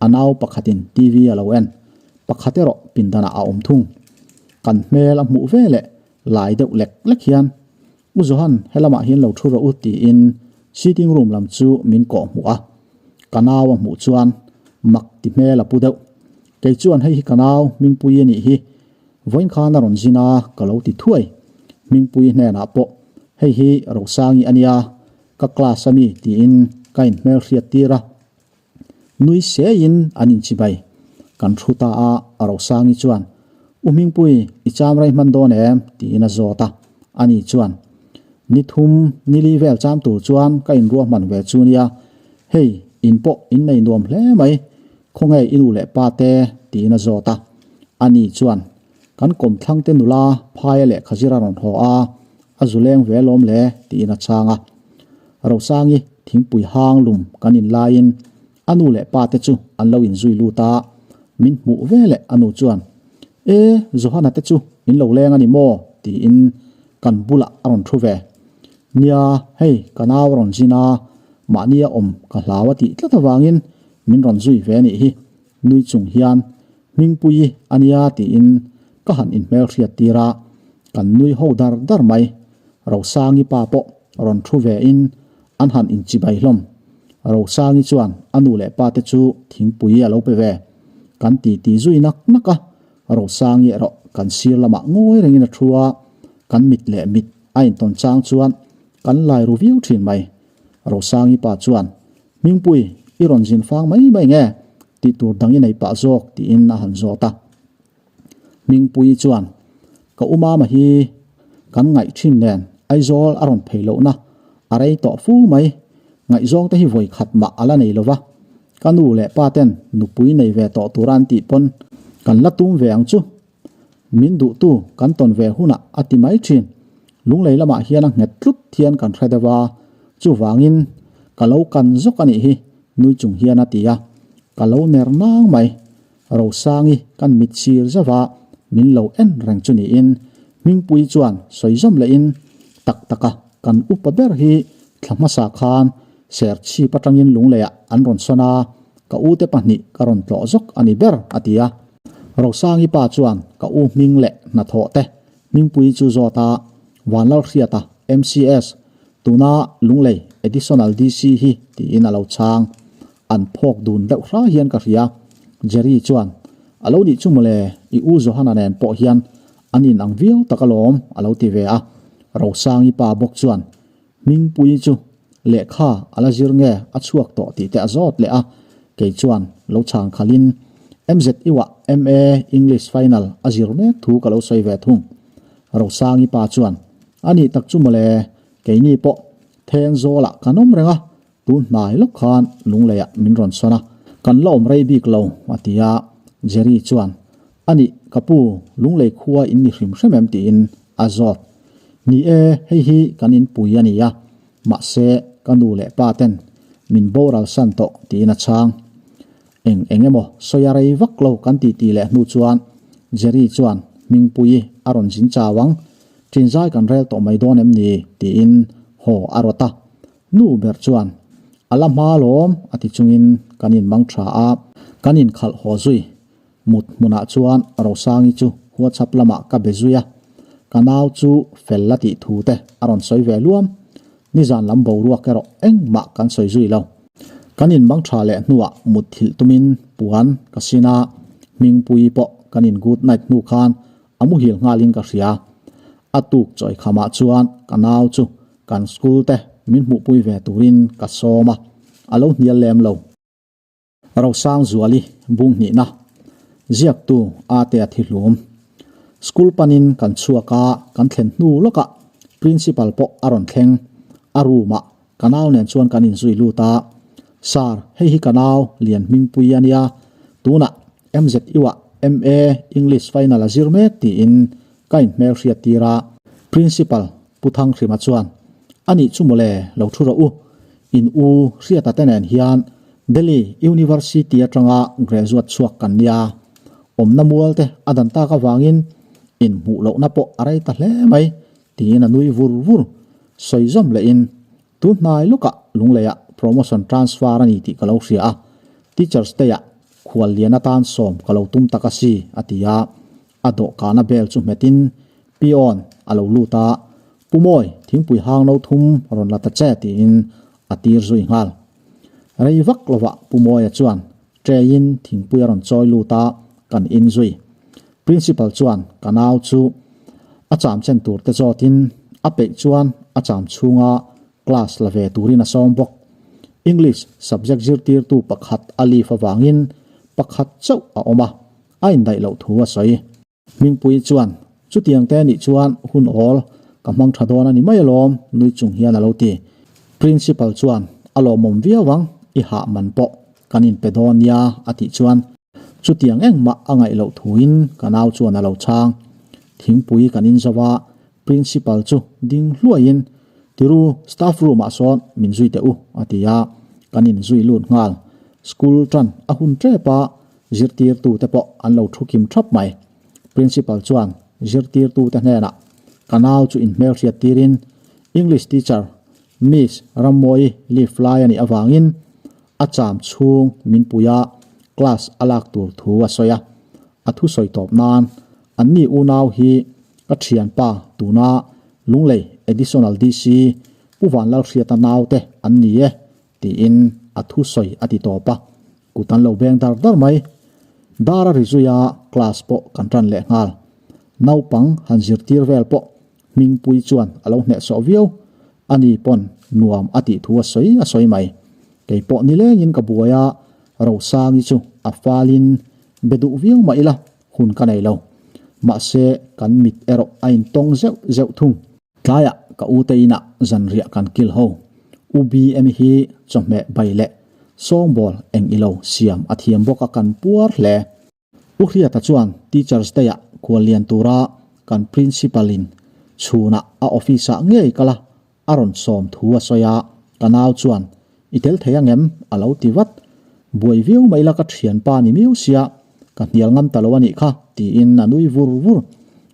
a nau pakhatin TV a lo en, pakhat erawh pindanah a awm thung. Kan hmel a hmuh ve leh lai deuh lek lek hian U Johan, helamah hian lo thu rawh u tiin sitting room lam chu min kawh hmuh a. Ka nau a hmuh chuan mak ti hmel a pu deuh. Kei chuan hei hi ka nau Hmingpui a nih hi, vawiin khan a rawn zin a ka lo ti thuai. Hmingpui hnenah pawh hei hi Rosangi a nia, ka class a mi tiin ka inhmelhriat tir a. Nui seiin an inchibai. Kan thu ta a, Rosangi chuan, U Hmingpui, i cham rei hman dawn em? tiin a zawt a. Ani chuan, Ni thum, ni li vel cham tur chuan ka inruahman ve chu nia. Hei, in pawh in nei nuam hle mai. Khawnge i nu leh pa te? tiin a zawt a. Ani chuan, Kan kawmthlangte nula phaia lehkha zir a rawn haw a, a zu leng ve alawm le, tiin a chhang a. Rosangi thingpui hang lum kan in laiin a nu leh pa te chu an lo inzui lut a, min hmuh ve leh a nu chuan, E, Johana te chu in lo leng a ni maw? tiin kan bulah a rawn thu ve. Nia, hei ka nau a rawn zin a, mahnia awm ka hlau a tih tlat avangin min rawn zui ve a nih hi. Nui chung hian Hmingpuii a nia tiin ka han inhmelhriat tir a, kan nui ho dar dar mai. Rosangi pa pawh rawn thu ve in an han inchibai hlawm. Rosangi chuan a nu leh pa te chu thingpui a lo pe ve. Kan ti ti zui nak nak a, Rosangi erawh kan sir lamah ngawi rengin a thu a, kan mit leh mit a intawn chang chuan kan lai ru viau thin mai. Rosangi pa chuan Hmingpui, i rawn zin fang mai mai nge? Tih tur dang i nei pah zawk tiin a han zawt a. Hmingpui chuan, Ka u mama hi kan ngaih thin nen Aizawl a rawn phei lohna a rei tawh fu mai. Ngaihzawng te hi vawi khat mah a la nei lo va. Ka nu leh pa ten nupui nei ve tawh tura an tih pawn kan la tum ve ang chu. Min duhtu kan tawn ve hunah a ti mai thin. Lunglei lamah hian a nghet tlut hian kan hre deuh a, chuvangin ka lo kan zawk a nih hi, nui chung hian a ti a. Ka lo ner nang mai. Rosangi kan mit sir zauh a, min lo en reng chu niin Hmingpui chuan sawi zawm lehin tak taka kan upa ber hi thla hmasa khan Serchhip atangin Lungleiah an rawn sawn a, ka ute pahnih ka rawn tlawh zawk a ni ber a ti a. Rosangi pa chuan ka u hming leh hnathawh te Hmingpui chu zawt a, Vanlalhriata, MCS, tuna Lunglei Additional DC hi tiin a lo chhang. An phawk dun deuh hra hian ka hria. Jerry chuan, A lo nih chu mawle, i u Johana nen pawh hian an inang viau tak alawm a lo ti ve a. Rosangi pa bawk chuan, Hmingpui chu lehkha a la zir nge a chhuak tawh tih te a zawt leh a, kei chuan lo chhang khalhin MZU-ah MA English Final a zir mek thu ka lo sawi ve thung. Rosangi pa chuan, A nih tak chu mawle, keini pawh Thenzawlah kan awm reng a, tun hnai lawk khan Lungleiah min rawn sawn a, kan la awm rei bik lo, a ti a. Jerry chuan, A nih, ka pu, Lunglei khua in ni hrim hrim em? tiin a zawt. Ni e, hei hi kan inpui a ni a, mahse ka nu leh pa ten min boral san tawh tiin a chhang. Eng eng emaw sawi a rei vak lo kan titi leh hnu chuan Jerry chuan Hmingpuii a rawn zin chau ang, ṭinzai kan rel tawh mai dawn em ni? tiin haw a rawt a. Nu ber chuan a la hma lawm a ti chungin kan inmang tha a, kan inkhalh haw zui. Mut hmunah chuan Rosangi chu WhatsApp lamah ka be zui a, ka nau chu fel la tih thu te a rawn sawi ve luam. Nizan lam boruak erawh engmah kan sawi zui lo. Kan inmang tha leh hnuah mutthilh tumin puan ka sin a, Hmingpui pawh kan in good night hnu khan a muhil nghalin ka hria. A tuk chawi khamah chuan ka nau chu kan school te min hmuhpui ve turin ka sawm a, a lo hnial lem lo. Rosangzuali Bunghnihna, Ziaktu Ate a thi hlum. School panin kan chhuak a, kan thlen hnu lawkah Principal pawh a rawn thleng. A room ah ka nau nen chuan kan inzui lut a, Sir, hei hi ka nau Lian Hmingpui a nia, tunah MZU ah MA English final a zir mek tiin ka inhmelhriat tir a. Principal Pu Thanghrima chuan, A nih chu mawle, lo thu rawh u. In u Hriata te nen hian Delhi University atanga graduate chhuak kan nia. Awmna mual te a dan tak avangin inhmuh lohna pawh a rei ta hle mai, tiin a nui vur vur. Sawi zawm lehin, Tun hnai lawkah Lungleiah promotion transfer a ni tih ka lo hria a, Teachers Day-ah khual lian atan sawm ka lo tum tak a si, a ti a. A dawhkana bel chu hmetin Peon a lo lut a, Pu Mawi, thingpui hang no thum rawn la ta che tiin a tir zui nghal. Rei vak lovah Pu Mawia chuan tray-in thingpui a rawn chawi lut a, kan in zui. Principal chuan ka nau chu a cham chen tur te zawtin a peih chuan a cham chhunga class la ve turin a sawm bawk. English subject zirtirtu pakhat a leave avangin pakhat chauh a awm a, a indaih loh thu a sawi. Hmingpui chuan, Chutiang te nih chuan hun awl ka hmang tha dawn a ni mai alawm, nui chung hian a lo ti. Principal chuan, A lawmawm viau ang, i hah man pawh kan inpe dawn nia, a tih chuan, Chutiang engmah a ngaih loh thuin ka nau chuan a lo chhang. Thingpui kan inzo a, Principal chu ding hluaiin, Tiru, staff room ah sawn min zui teh u, a ti a, kan inzui lut nghal. School tan a hun tep a, Zirtirtute pawh an lo thu kim thap mai. Principal chuan zirtirtute hnenah ka nau chu inhmelhriat tirin English teacher Miss Rammawi leave lai a nih avangin a cham chhung min pui a, class a lak tur thu a sawi a. A thu sawi tawp nan anni unau hi ka thianpa tuna Lunglei Additional DC Pu Vanlalhriata naute an ni e tiin a thu sawi a ti tawp a. Kut an lo beng dar dar mai. Dar a ri zui a, class pawh kan tan leh nghal. Naupang han zirtir vel pawh Hmingpui chuan a lo hnehsawh viau. Ani pawn nuam a tih thu a sawi a sawi mai. Kei pawh nilengin ka buai a, Rosangi chu a falin be duh viau mah ila hun ka nei lo. Mahse kan mit erawh a intawng zeuh zeuh thung. Tlaiah ka u te inah zanriah kan kil ho. U BM hi chawhmeh bai leh sawngbawl eng ilo siam a thiam bawk a kan puar hle. U Hriata chuan Teachers Day-ah khual lian tura kan Principal in chhunah a office-ah ngei kal a, a rawn sawm thu a sawi a, ka nau chuan I tel thei angem? a lo ti vat. Buai viau mai la ka thianpa ni miau sia, ka hnial ngam ta lo a nih kha, tiin a nui vur vur.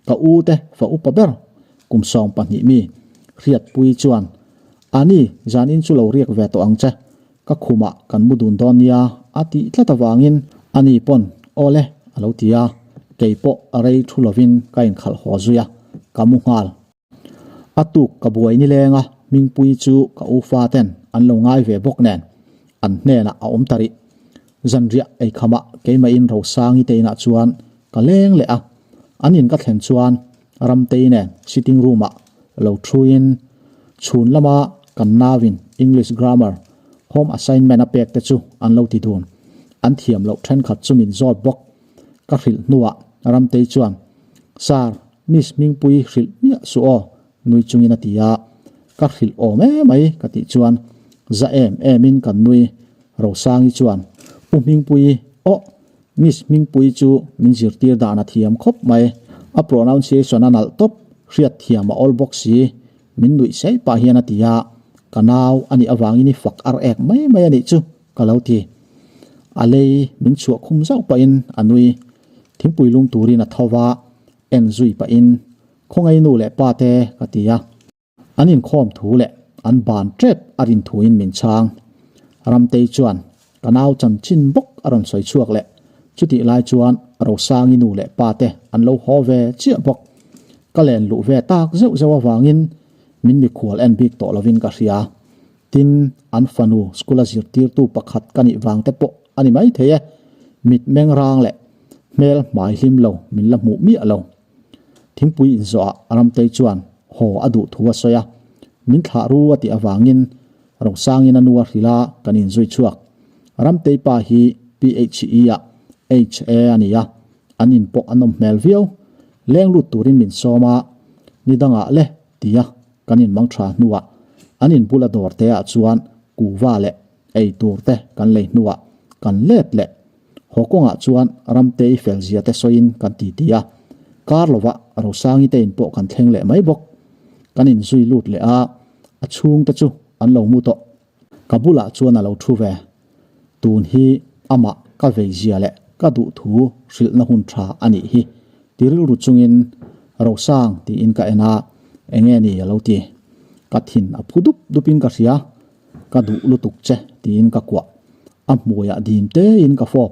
Ka u te fa upa ber kum 12 mi Hriatpui chuan, Ani, zanin chu lo riak ve tawh ang che, ka khumah kan mu dun dawn nia, a tih tlat avangin ani pawn, Aw le, a lo ti a, kei pawh rei thu lovin ka inkhalh haw zui a, ka mu nghal. A tuk ka buai nileng a, Hmingpui chu ka u faten an lo ngai ve bawk nen an hnenah a awm ta rih. Zanriah eikhamah keimahin Rosangi te inah chuan ka leng leh a, an in ka thlen chuan Ramtei nen sitting room ah lo thuin chhun lama kan nauin English grammar home assignment a pek te chu an lo ti dun. An thiam loh thenkhat chu min zawt bawk. Ka hrilh hnuah Ramtei chuan, Sir, Miss Hmingpui hrilh miah suh aw, nui chungin a ti a. Ka hrilh awm emai ka tih chuan za em emin kan nui. Rosangi chuan, U Hmingpui, aw, Miss Hmingpui chu min zirtir dan a thiam khawp mai. A pronunciation a nalh tawp, hriat thiam a awl bawk si, min nuih sei pah hian a ti a. Ka nau a nih avangin i fak ar ek mai mai a nih chu, ka lo ti. A lei min chhuah khum zauh pahin a nui. Thingpui lum turin a tho va, en zui pahin, Khawngaih nu leh pa te ka ti a. An inkhawm thu leh an ban tep a rin thuin min chhang. Ramtei chuan ka nau chanchin bawk a rawn sawi chhuak leh. Chutih lai chuan Rosangi nu leh pa te an lo haw ve chiah bawk. Ka len luh ve tak zeuh zeuh avangin min mikhual en bik tawh lovin ka hria. Tin, an fanu school-a zirtirtu pakhat ka nih vang te pawh a ni maithei e. Mit meng rang leh hmel hmai hlim lo min la hmuh miah lo. Thingpui inzawhah Ramtei chuan haw a duh thu a sawi a, min thlah ru a tih avangin Rosangin a nu a hrilh a, kan inzui chhuak. Ramtei pa hi PHE ah HA a ni a, an in pawh a nawm hmel viau. Leng lut turin min sawm a, ni dangah le tia kan inmang tha hnuah an in bula dawr te ah chuan kuva leh ei tur te kan lei hnuah kan let leh. Haw kawngah chuan Ramtei fel zia te sawiin kan ti ti a, kar lovah Rosangi te in pawh kan thleng leh mai bawk. Kan inzui lut leh a, a chhungte chu an lo mu tawh. Ka bulah chuan a lo thu ve. Tun hi amah ka vei zia leh ka duh thu hrilhna hun tha a nih hi ti rilru chungin Rosang tiin ka en a, enge ni a lo ti. Ka thin a phu dup dupin ka hria, ka duh lutuk che tiin ka kuah. A hmuiah dim tein ka fawp,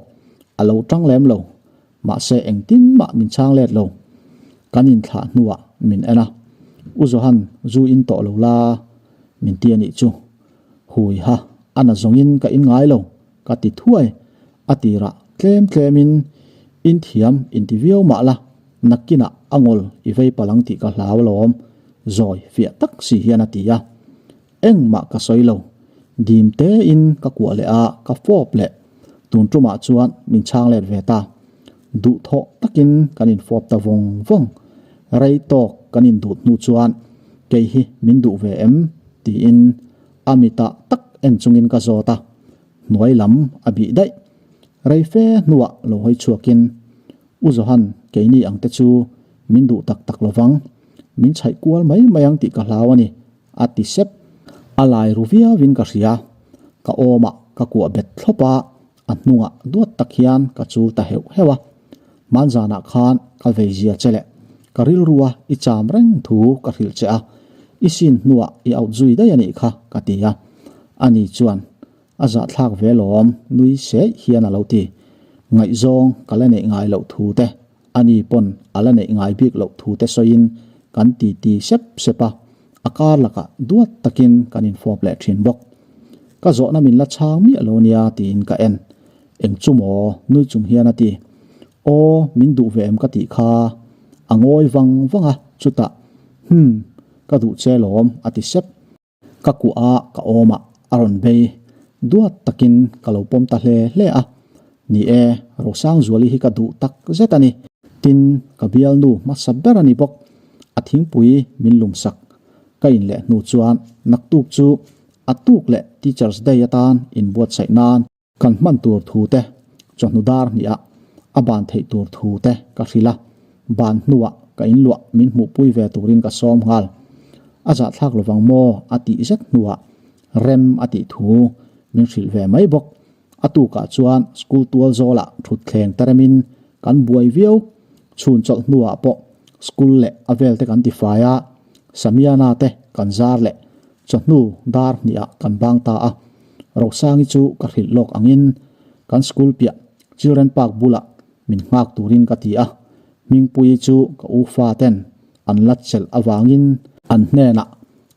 a lo tang lem lo. Mahse engtin mah min chhang let lo. Kan inthlah hnuah min en a, U Johan zu in tawh lo la min ti a nih chu. Hui ha, a na zawngin ka in ngai lo ka ti thuai. A tirah tlem tlemin in thiam inti viau mah la, nakinah a ngawl i vei palh ang tih ka hlau alawm, zawi fiah tak si hian a ti a. Engmah ka sawi lo. Dim tein ka kuah leh a, ka fawp leh. Tun tumah chuan min chhang let ve ta. Duhthawh takin kan infawp ta vawng vawng. Rei tawk kan induh hnu chuan kei hi min duh ve em? tiin a mitah tak en chungin ka zawt a, hnuai lam a bih daih. Rei fe hnuah lo hawi chhuakin, U Johan, keini ang te chu min duh tak tak lovang. Min chhaih kual mai mai ang tih ka hlau a ni. A ti sep. A lai ru viauin ka hria. Ka awmah ka kuah bet thlawp a, a hnungah duat tak hian ka chul ta heuh heuh a. Hmanzanah khan ka vei zia che leh ka rilrua i cham reng thu ka hrilh che a, i sin hnuah i out zui daih a nih kha ka ti a. Ani chuan a zahthlak ve lawm nui seih hian a lo ti. Ngaihzawng ka la neih ngai loh thu te Ani pawn a la neih ngai bik loh thu te sawiin kan ti ti sep sep a, a kar lakah duat takin kan infawp leh thin bawk. Ka zawhna min la chhang miah lo nia tiin ka en. Eng chu maw? Nui chung hian a ti. Aw, min duh ve em ka tih kha. A ngawi vang vang a, chutah, Hum, ka duh che lawm a ti sep. Ka kuah a, ka awm a, a rawn bei. Duat takin ka lo pawm ta hle hle a. Ni e, Rosangzuali hi ka duh tak zet a ni. Tin, ka bialnu hmasa ber a ni bawk. A thingpui min lumsak. Ka in leh hnu chuan naktuk chu a tuk leh Teachers Day atan inbuatsaih nan. Kan hman tur thu te, chawhnu dar hniah a ban theih tur thu te ka hrilh a, ban hnuah ka inluah min hmuhpui ve turin ka sawm nghal. A zahthlak lovang maw a tih zet hnuah rem a tih thu min hrilh ve mai bawk. A tukah chuan school tual zawlah thutthleng te remin kan buai viau. Chhun chawlh hnuah pawh school leh a vel te kan tifai a, Samiana te kan zar leh chawhnu dar hniah kan bang ta a. Rosangi chu ka hrilh lawk angin kan school piah Children Park bulah min nghak turin ka ti a, Hmingpuii chu ka u fa ten an la chelh avangin an hnenah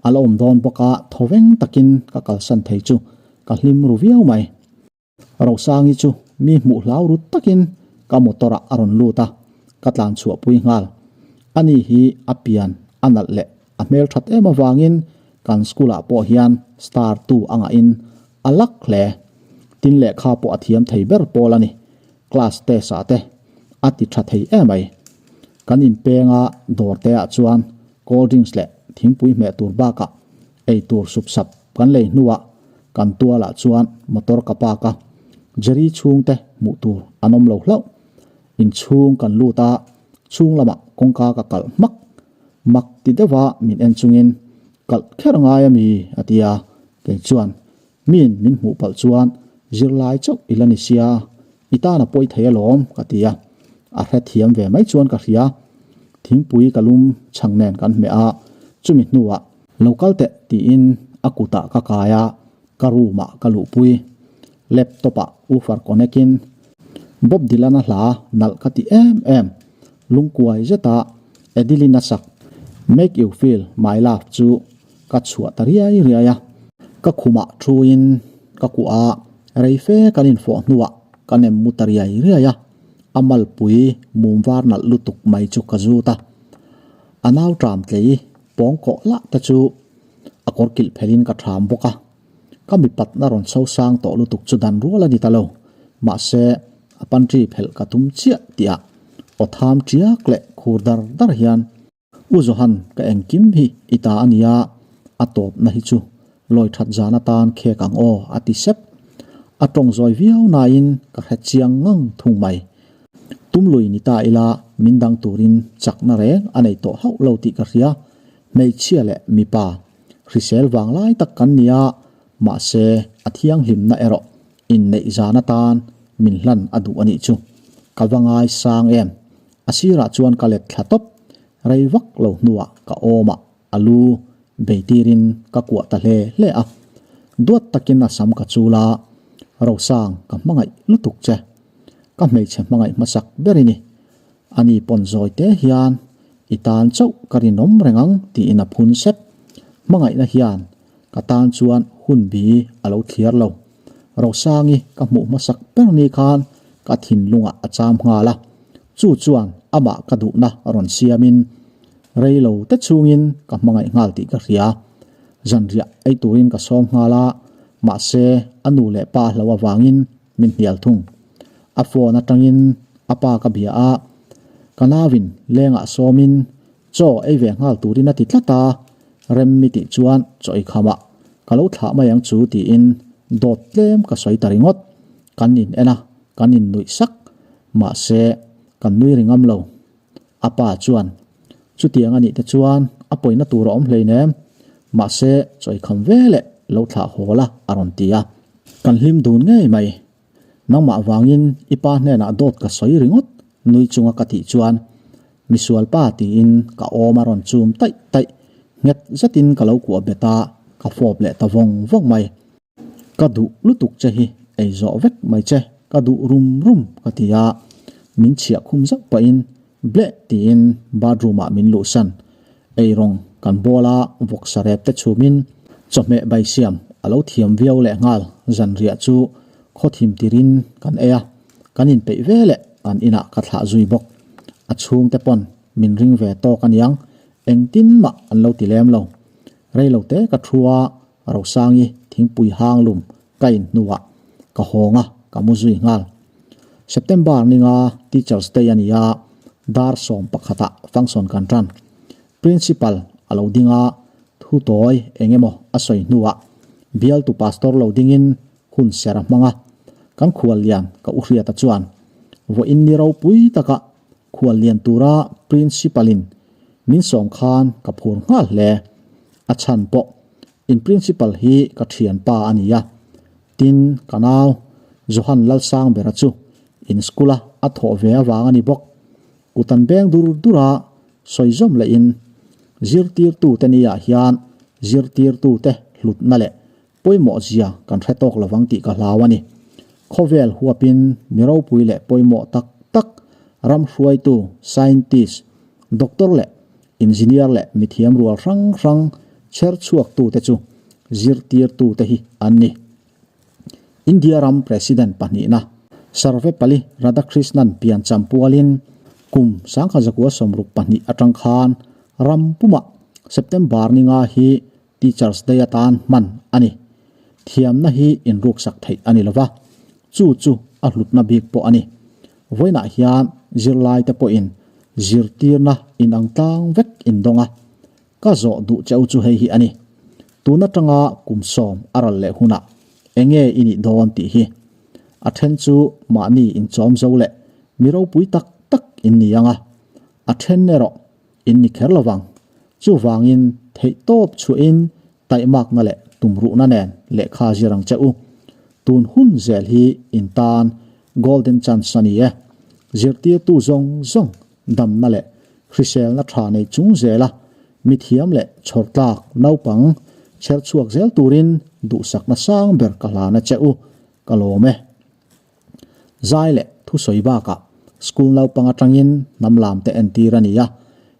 a la awm dawn bawk a, thawveng takin ka kalsan thei chu ka hlim ru viau mai. Rosangi chu mi hmuh hlau rut takin ka motor ah a rawn lut a, ka tlan chhuah pui nghal. Ani hi a pian a nalh leh a hmel that em avangin kan school ah pawh hian star tu a ngahin a lak hle. Tin lehkha pawh a thiam thei ber pawl a ni. Class test ah te a ti tha thei emai. Kan inpeng a dawr te ah chuan cold drinks leh thingpui hmeh tur bakah Ei tur sup sap kan lei hnuah kan tualah chuan motor ka park a, Jerry chhungte hmuh tur an awm lo hlauh. Inchhung kan lut a, chhung lamah kawngka ka kalh hmak. Mak ti deuha min en chungin, Kalh kher ngai a mi? a ti a, kei chuan miin min hmuh palh chuan Zirlai chauh i la ni sia, i tan a pawi thei alawm, ka ti a. A hrethiam ve mai chuan ka hria. Thingpui ka lum chhang nen kan hmeh a, chumi hnuah, Lo kal teh, tiin a kutah ka kai a, ka room ah ka luhpui. Laptop ah woofer connect in Bob Dylan a hla nalh ka ti em em. Lungkuai zeta Adeline a sak Make You Feel My Love chu ka chhuah ta riai riai a. Ka khumah thuin ka kuah a, rei fe kan infawh hnuah ka nem mu ta riai riai a. A malpui mum var nalh lutuk mai chu ka zut a. A nau tram tlei pawng kawh lah te chu a kawr kilh phelhin ka tham bawk a. Ka mipatna rawn chho sang tawh lutuk chu dan rual a ni ta lo. Mahse, a pantry phelh ka tum chiah tihah aw tham tiak leh khur dar dar hian, U Johan, ka engkim hi i ta a nia, a tawpna hi chu lawi that zan atan khek ang aw, a ti sep. A tawng zawi viau nain ka hre chiang ngang thung mai. Tum lui ni ta ila min dang turin chakna reng a nei tawh hauh lo tih ka hria, hmeichhia leh mipa hrisel vang lai tak kan ni a, mahse a thianghlimna erawh inneih zan atan min hlan a duh a nih chu. Ka va ngai sang em? A sirah chuan ka let thla tawp, rei vak lo hnuah ka awmah a lu bei tirin ka kuah ta hle hle a. Duat takin a sam ka chul a, Rosang ka hmangaih lutuk che. Ka hmeichhe hmangaih hmasak ber i ni. Ani pawn zawi te hian i tan chauh ka rinawm reng ang tiin a phun sep. Hmangaihna hian ka tan chuan hun bi a lo thliar lo. Rosangi ka hmuh hmasak ber ni khan ka thinlungah a cham nghal a. Chu chuan amah ka duhna rawn siamin rei lo te chhungin ka hmangaih nghal tih ka hria. Zanriah ei turin ka sawm nghal a, mahse a nu leh pa hlo avangin min hnial thung. A phone atangin a pa ka bia a, ka nauin lengah sawmin chaw ei ve nghal turin a ti tlat a, rem mi tih chuan chaw ei khamah ka lo thlah mai ang chu tiin dawt tlem ka sawi ta ringawt. Kan in en a, kan in nuih sak, mahse kan nui ri ngam lo. A pa chuan, Chutiang a nih te chuan a pawina tur a awm hleinem, mahse chawikham ve leh lo thlah haw la a rawn ti a. Kan hlim dun ngei mai. Nangmah vangin i pa hnenah dawt ka sawi ringawt nui chunga ka tih chuan misual pa tiin ka awm a rawn chum taih taih, nghet zetin ka lo kuah bet a, ka fawp leh ta vawng vawng mai. Ka duh lutuk che hi ei zawh vek mai che, ka duh rum rum ka ti a, min chhiah khum zauh pahin bleh tiin bathroom ah min luhsan. Eirawng kan bawl a, vawksa rep te chhumin chawhmeh bai siam a lo thiam viau leh nghal, zanriah chu khawthim tirin kan ei a, kan inpeih ve leh an inah ka thlah zui bawk. A chhungte pawn min ring ve tawk aniang, engtin mah an lo ti lem lo. Reilo te ka thu a, Rosangi thingpui hang lum ka in hnuah ka hawng a, ka mu zui nghal. September ninga Teachers Day a ni a, dar 11 ah function kan tan. Principal a lo ding a, thu tawi eng emaw a sawi hnuah bialtu pastor lo dingin hun ser a hmang a. Kan khuallian ka u hriata chuan vawiin ni ropui taka khuallian tura Principal in min sawm khan ka phur nghal hle. A chhan pawh in principal hi ka thianpa a ni a, tin ka nau Johan Lalsangbera chu in school a a thawh ve avang a ni bawk. Kut an beng dur dur a, sawi zawm leh in zirtirtute ni ah hian zirtirtute hlutna leh pawimawh zia kan hre tawk lovang tih ka hlau a ni. Khawvel huapin mi ropui leh pawimawh tak tak ram hruaitu, scientist, doctor leh Engineer leh mithiam rual hrang hrang chher chhuaktute chu zirtirtute hi an ni. India ram President pahnihna Sarvepalli Radhakrishnan piancham pualin kum 1962 atang khan ram pumah September ninga hi Teachers Day atan hman a ni. Thiamna hi inruksak theih a ni lova, chu chu a hlutna bik pawh a ni. Vawiinah hian zirlaite pawhin zirtirna inang tlang vek in dawng a, ka zawh duh cheu chu hei hi a ni. Tun atanga kum sawm a ral leh hunah enge i nih dawn tih hi. A then chu mahni inchawm zo leh mi ropui tak tak in ni ang a, a then erawh in ni kher lovang. Chuvangin theihtawp chhuahin taihmakna leh tumruhna nen lehkha zir ang che u. Tun hun zel hi in tan golden chance a ni e. Zirtirtu zawng zawng damna leh hriselna tha nei chung zela mithiam leh chhawrtlak naupang chher chhuak zel turin duhsakna sang ber ka hlan a che u, ka lawm e. Zai leh thusawi bakah school naupang atangin hnam lam te entir a ni a,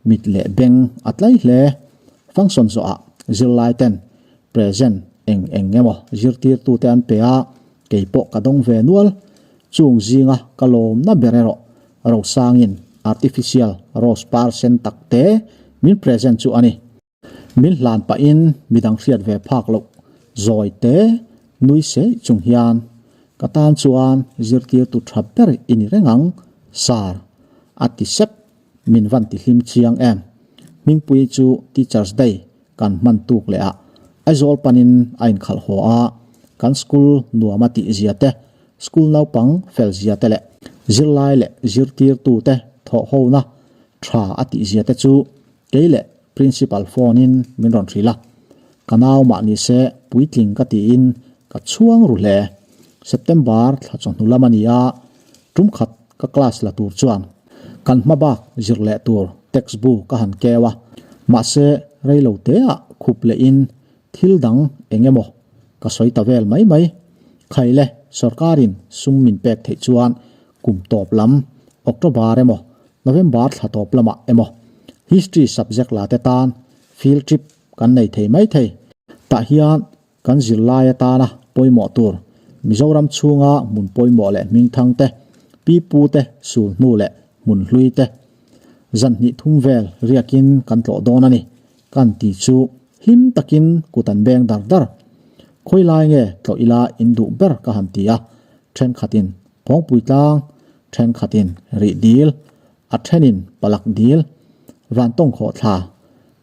mit leh beng a tlai hle. Function zawhah zirlai ten present eng eng emaw zirtirtute an pe a, kei pawh ka dawng ve nual. Chung zinga ka lawmna ber erawh Rosangin artificial rose par sen tak te min present chu a ni. Min hlan pahin midang hriat ve phak loh zawi te nui seih chung hian ka tan chuan zirtirtu tha ber i ni reng ang, Sir, a ti sep. Min van ti hlim chiang em. Hmingpui chu Teachers Day kan hman tuk leh a, Aizawl panin a inkhalh haw a, kan school nuam a tih zia te, school naupang fel zia te leh zirlai leh zirtirtu te thawh hona tha a tih zia te chu Kei leh Principal phone in min rawn hrilh a, ka nau mah ni se puitling ka tiin ka chhuang ru hle. September thla chawhnu lam a ni a, tum khat ka class la tur chuan kan hma bak zir leh tur text bu ka han keu a, mahse rei lo te ah khup leh in thil dang eng emaw ka sawi ta vel mai mai. Khaile sorkarin sum min pek theih chuan kum tawp lam October emaw November thla tawp lamah emaw History subject la te tan field trip kan nei thei mai thei. Tah hian kan zirlai atana pawimawh tur Mizoram chhunga hmun pawimawh leh hmingthang te, pi pu te sul hnu leh hmun hlui te zan hnih thum vel riakin kan tlawh dawn a ni. Kan ti chu hlim takin kut an beng dar dar. Khawilai nge tlawh ila in duh ber ka han ti a, thenkhatin Phawngpui tlang, thenkhatin rih dil, a thenin palak dil, vantawng khawh thla,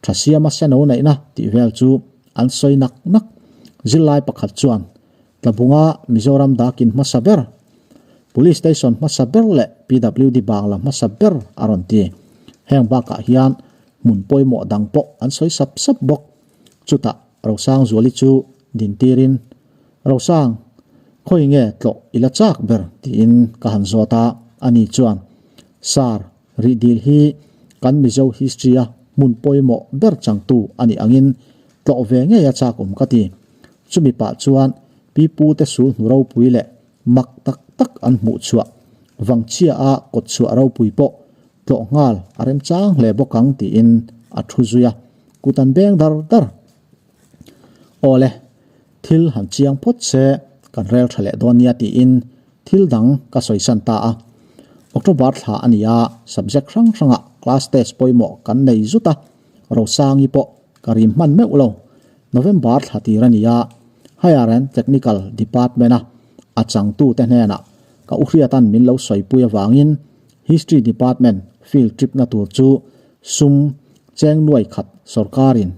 tha siama seno neihna tih vel chu an sawi nak nak. Zirlai pakhat chuan Tlabunga Mizoram dakin hmasa ber, Police Station hmasa ber leh PWD bangla hmasa ber a rawn ti. Heng bakah hian hmun pawimawh dang pawh an sawi sap sap bawk. Chutah Rosangzuali chu dintirin Rosang, khawi nge tlawh i la chak ber tiin ka han zawt a, ani chuan, Sir, rih dil hi kan Mizo history-a hmun pawimawh ber changtu a nih angin tlawh ve ngei a chak awm ka ti. Chumi pah chuan pi pute sul hnu ropui leh mak tak tak an hmuh chhuah vangchhia-a kawt chhuah ropui pawh tlawh nghal a remchang hle bawk ang tiin a thu zui a, kut an beng dar dar. Awle, thil han chiang phawt se kan rel tha leh dawn nia tiin thil dang ka sawisan ta a. October thla a ni a, subject hrang hrangah class test pawimawh kan nei zut a, Rosangi pawh ka rim hman meuh lo. November thla tir a ni a, Higher and Technical Department-a a changtute hnenah ka u hriatan min lo sawipui avangin History Department field trip na tur chu sum cheng nuai khat sorkarin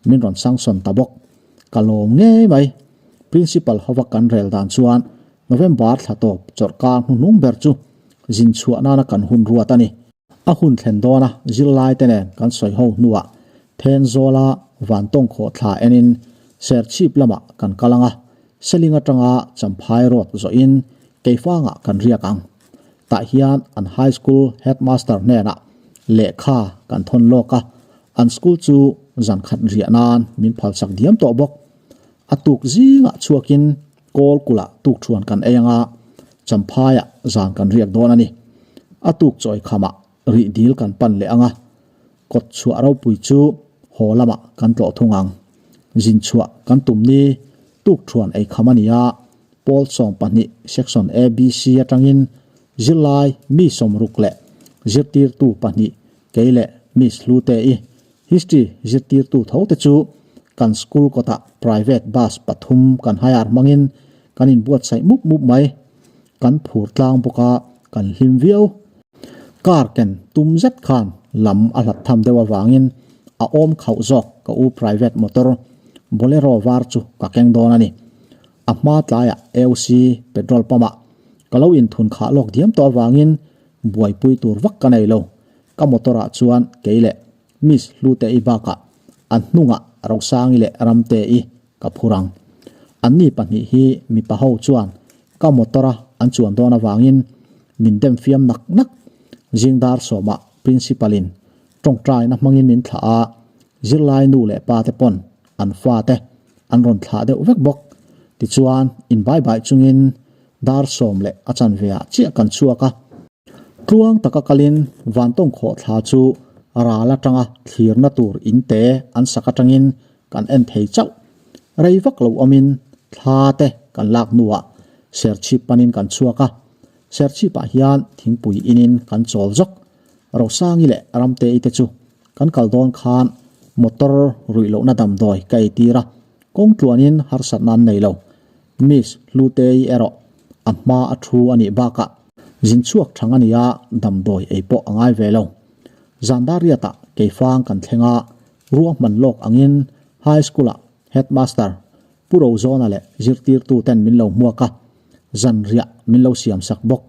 min rawn sanction ta bawk. Ka lawm ngei mai. Principal hova kan rel dan chuan November thla tawp chawrhkar hnuhnung ber chu zin chhuah nana kan hun ruat a ni. A hun thlen dawna zirlai te nen kan sawi ho hnuah Thenzawla Vantawng khawhthla enin Serchhip lamah kan kal ang a, Seling atanga Champhai Road zawhin Keifangah kan riak ang. Tah hian an High School Headmaster hnenah lehkha kan thawn lawk a, an school chu zan khat riah nan min phalsak diam tawh bawk. A tuk zingah chhuakin kawl kulh ah tukthuan kan ei anga Champhaiah zan kan riak dawn a ni. A tuk chawi khamah rih dil kan pan leh anga kawt chhuah ropui chu haw lamah kan tlawh thung ang. Zin chhuah kan tum ni tukthuan ei kham a ni a, Pawl 12 Section ABC atangin zirlai mi sawmruk leh zirtirtu pahnih kei leh Miss Hlute-i History zirtirtu tho te chu kan school kawtah private bus pathum kan hire hmangin kan inbuatsaih mup mup mai. Kan phur tlang bawk a, kan hlim viau. Car ken tum zet khan lam a hlat tham deuh avangin a awm khauh zawk ka u private motor Bolero var chu ka keng dawn a ni. A hma tlaiah AOC petrol pump ah ka lo inthun khah lawk diam tawh avangin buaipui tur vak ka nei lo. Ka motor ah chuan kei leh Miss Hlute-i bakah a hnungah Rosangi leh Ramte-i ka phur ang. Anni pahnih hi mipa ho chuan ka motor a an chuan dawn avangin min dem fiam nak nak. Zing dar sawmah principal in tawngtaina hmangin min thlah a, zirlai nu leh pa te pawn an fa te an rawn thlah deuh vek bawk. Tichuan inbaibai chungin dar sawm leh a chanve ah chiah kan chhuak a. Tluang taka kalin Vantawng khawhthla chu ral atanga thlirna tur in te an sak atangin kan en thei chauh. Rei vak lo awmin thla te kan lak hnuah Serchhip panin kan chhuak a. Serchhipah hian thingpui inin kan chawl zawk. Rosangi leh Ramtei te chu kan kal dawn khan motor ruih lohna damdawi ka eitir a, kawng tluanin harsatna an nei lo. Miss Hlutei erawh a hma a thu a nih bakah zin chhuak thang a nia damdawi ei pawh a ngai ve lo. Zandariatah keifang kan thleng a, ruahman lawk angin High School-ah Headmaster Pu Rozawna leh zirtirtu ten min lo hmuak a, zanriah min lo siam sak bawk.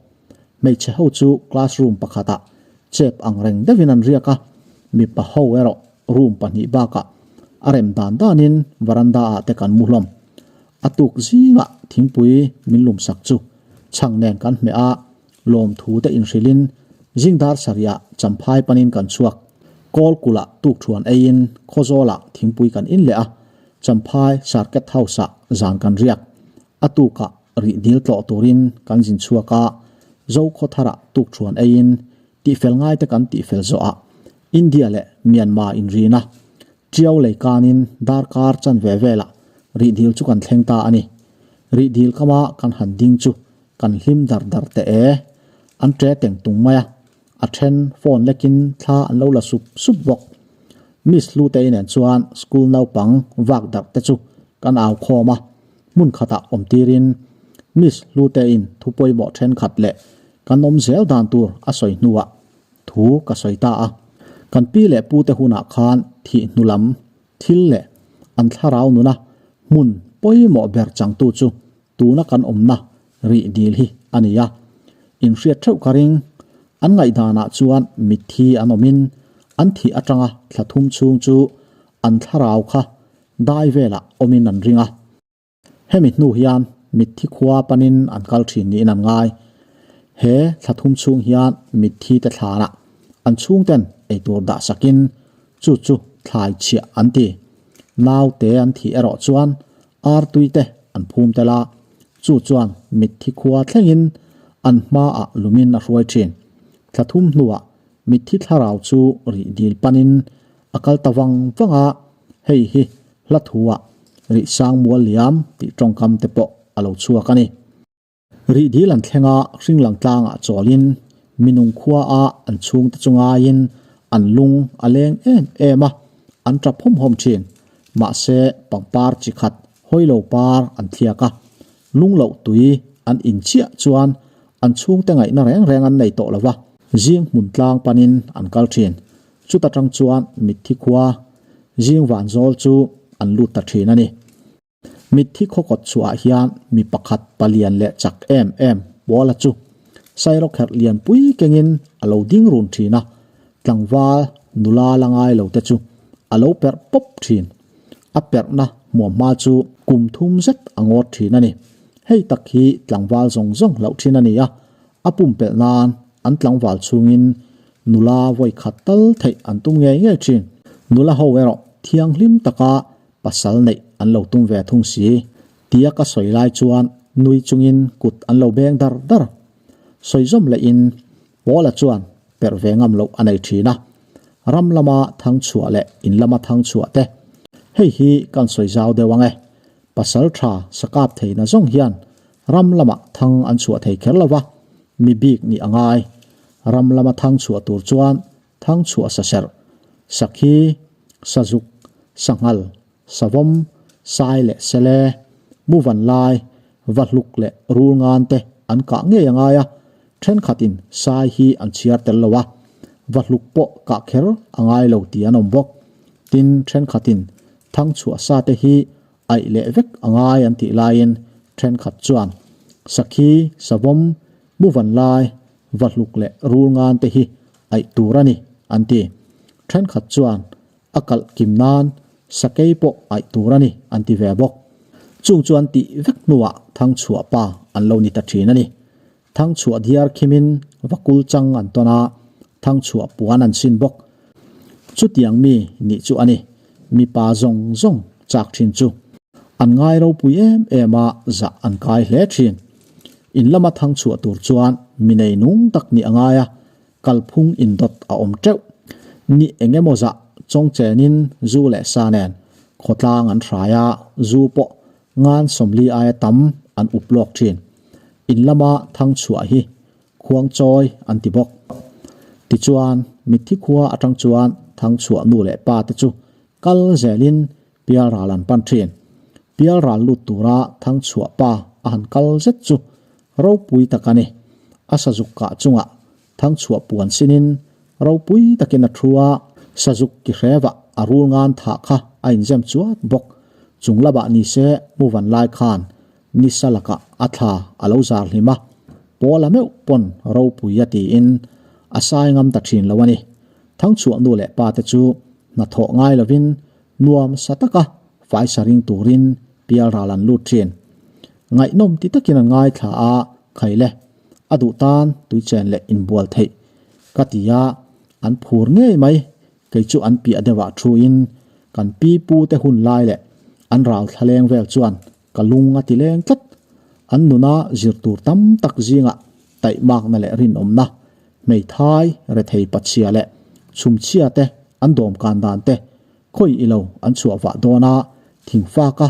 Hmeichhe ho chu classroom pakhatah chep ang reng deuhin an riak a, mipa ho erawh room pahnih bakah a rem dan danin veranda ah te kan mu hlawm. A tuk zingah thingpui min lum sak chu chhang nen kan hmeh a, lawmthu te inhrilhin zingdar sarihah champhai panin kan chhuak. Kawl kulh-ah tukthuan eiin Khawzawlah thingpui kan in leh a, champhai Circuit House-ah zan kan riak. A tukah rih dil tlawh turin kan zin chhuak a, Zokhawtharah tukthuan eiin tihfel ngaite kan tihfel zawhah India leh Myanmar inrina Tiau lei kanin darkar chanve velah rih dil chu kan thleng ta a ni. Rih dil kama kan han ding chu kan hlim dar dar teh e. An ṭe teng tung mai a, a then phone lekin thla an lo la sup sup bawk. Miss Hlutei nen chuan school naupang vak darh te chu kan au khawm a, hmun khatah awm tirin Miss Hluteiin thu pawimawh thenkhat leh kan awm zel dan tur a sawi hnuah Thu ka sawi ta a, kan pi leh pute hunah khan thih hnu lam thil leh an thlarau nuna hmun pawimawh ber changtu chu tuna kan awmna rih dil hi a ni a. Inhriat theuh ka ring, an ngaihdanah chuan mitthi an awmin an thih atanga thla thum chhung chu an thlarau kha dai velah awmin an ring a. Hemi hnu hian mitthi khua panin an kal thin niin an ngai. He thla thum chhung hian mitthi te thlanah an chhungten eitur dah sakin chu chu thlai chhiah an ti. Naute an thih erawh chuan artui te an phum tel a, chu chuan mitthi khua thlengin an hmaah lumin a hruai thin. Thla thum hnuah mitthi thlarau chu rih dil panin a kal ta vang vang a, hei hi hla thuah rih sang mual liam tih tawngkam te pawh a lo chhuak a ni. Rih dil an thleng a, hringlang tlangah chawlin minung khua a an chhungte chu ngaiin an lung a leng em em a, an tap hawm hawm thin. Mahse, pangpar chi khat hawilo par an thliak a, lung loh tui an in chiah chuan an chhungte ngaihna reng reng an nei tawh lo va, zing hmun tlang panin an kal thin. Chuta tang chuan mitthi khua zing van zawl chu an lut ta thin a ni. Mitthi khaw kawt chhuahah hian mi pakhat palian leh chak em em Pawla chu sairawkherh lianpui kengin a lo ding run thin a, tlangval nula la ngai lo te chu a lo perh pawp thin. A perhna hmuamhma chu kum thum zet a ngawt thin a ni. Hei tak hi tlangval zawng zawng hlauh thin a ni a, A pumpelh nan an tlangval chhungin nula vawi khat tal theih an tum ngei ngei thin. Nula ho erawh thianghlim taka pasal neih an lo tum ve thung si. Tia ka sawi lai chuan nui chungin kut an lo beng dar dar. Sawi zawm lehin Paula chuan perh ve ngam loh a nei thin a. Ram lama thang chhuah leh in lama thang chhuah te. Hei hi kan sawi zau deuh ang e. Pasal tha sakap theihna zawng hian Ram lamah thang an chhuah thei kher lo va, mi bik nih a ngai. Ram lama thang chhuah tur chuan thang chhuah sa serh, sakhi, sazuk, sanghal, savawm, sai leh sele, muvan lai, vahluk leh rul ngan te an kah ngei a ngai a, thenkhatin sai hi an chhiar tel lo a, vahluk pawh kah kher a ngai lo tih an awm bawk. Tin, thenkhatin thang chhuah sa te hi Aih leh vek a ngai an tih laiin thenkhat chuan sakhi, savawm, muvan lai, vahluk leh rul ngan te hi aih tur a ni an ti. Thenkhat chuan a kalh kim nan sakei pawh aih tur a ni an ti ve bawk. Chung chu an tih vek hnuah Thangchhuah pa an lo ni ta thin a ni. Thangchhuah diar khimin vakul chang an tawn a, Thangchhuah puan an sin bawk. Chutiang mi nih chu a ni, mipa zawng zawng chak thin chu. An ngai ropui em em a, zah an kai hle thin. In lama Thangchhuah tur chuan mi nei nung tak nih a ngai a, kalphung indawt a awm teuh. Ni eng emaw zah chawng chenin zu leh sa nen khawtlang an hrai a, zu pawh ngan 40 aia tam an up lawk thin. In lama Thangchhuah hi Khuangchawi an ti bawk. Tichuan, mitthi khua atang chuan Thangchhuah nu leh pa te chu kal zelin Pialral an pan thin. Pialral lut tura Thangchhuah pa a han kal zet chu ropui tak a ni. A sazuk kah chungah Thangchhuah puan sinin ropui takin a thu a, sazuk ki hrevah a rul ngan thah kha a inzem chuat bawk. Chung lamah ni se muvan lai khan nisa lakah a thla a lo zar hlim a, Pawla meuh pawn ropui a tiin a sai ngam ta thin lo a ni. Thangchhuah nu leh pa te chu hnathawh ngai lovin nuam sa taka faisa ring turin pialral an lut thin. Ngaihnawm ti takin an ngaithla a, Khaile, a duh tan tuichen leh inbual theih ka ti a, an phur ngei mai. Kei chu an piah deuhah thuin kan pi pu te hun lai leh an rau thlaleng vel chuan ka lung a ti leng tlat. An nuna zir tur tam tak zingah taihmakna leh rinawmna, hmeithai, rethei pachhia leh chhumchhia te an dawmkan dan te khawi ilo an chhuah vah dawn a, thingfaka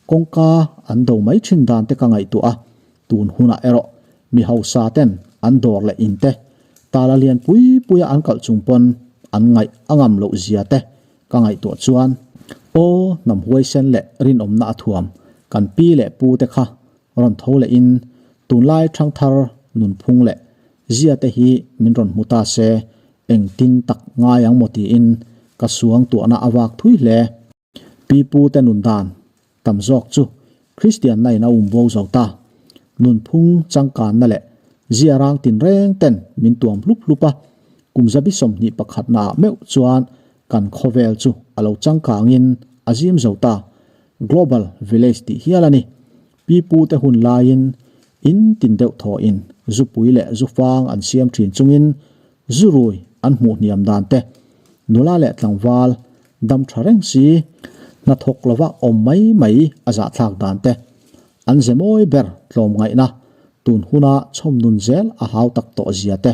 kawngka an do mai thin dan te ka ngaihtuah a, tun hunah erawh mi hausa ten an dawr leh in te tala lian pui puia an kalh chung pawn an ngaih a ngam loh zia te ka ngaihtuah chuan aw hnam huaisen leh rinawmna a thuam kan pi leh pu te kha rawn tho leh in tunlai thangthar nunphung leh zia te hi min rawn hmu ta se engtin tak ngai ang maw tiin ka suang tuahna a vak thui hle. Pi pu te nun dan tam zawk chu Kristianna in a um bo zo ta. Nunphung changkanna leh zia rang tinreng ten min tuam hlup hlup a, kum zabi 21 naah meuh chuan kan khawvel chu a lo changkangin a zim zo ta. Global village tih hial a ni. Pi pu te hun laiin in tin deuh thawhin zupui leh zufang an siam thin chungin zurui an hmuh hniam dan te, nula leh tlangval dam tha reng si, hnathawk lova awm mai mai a zahthlak dan te, an ze mawi ber tlawmngaihna tun huna chhawm nun zel a hau tak tawh zia te,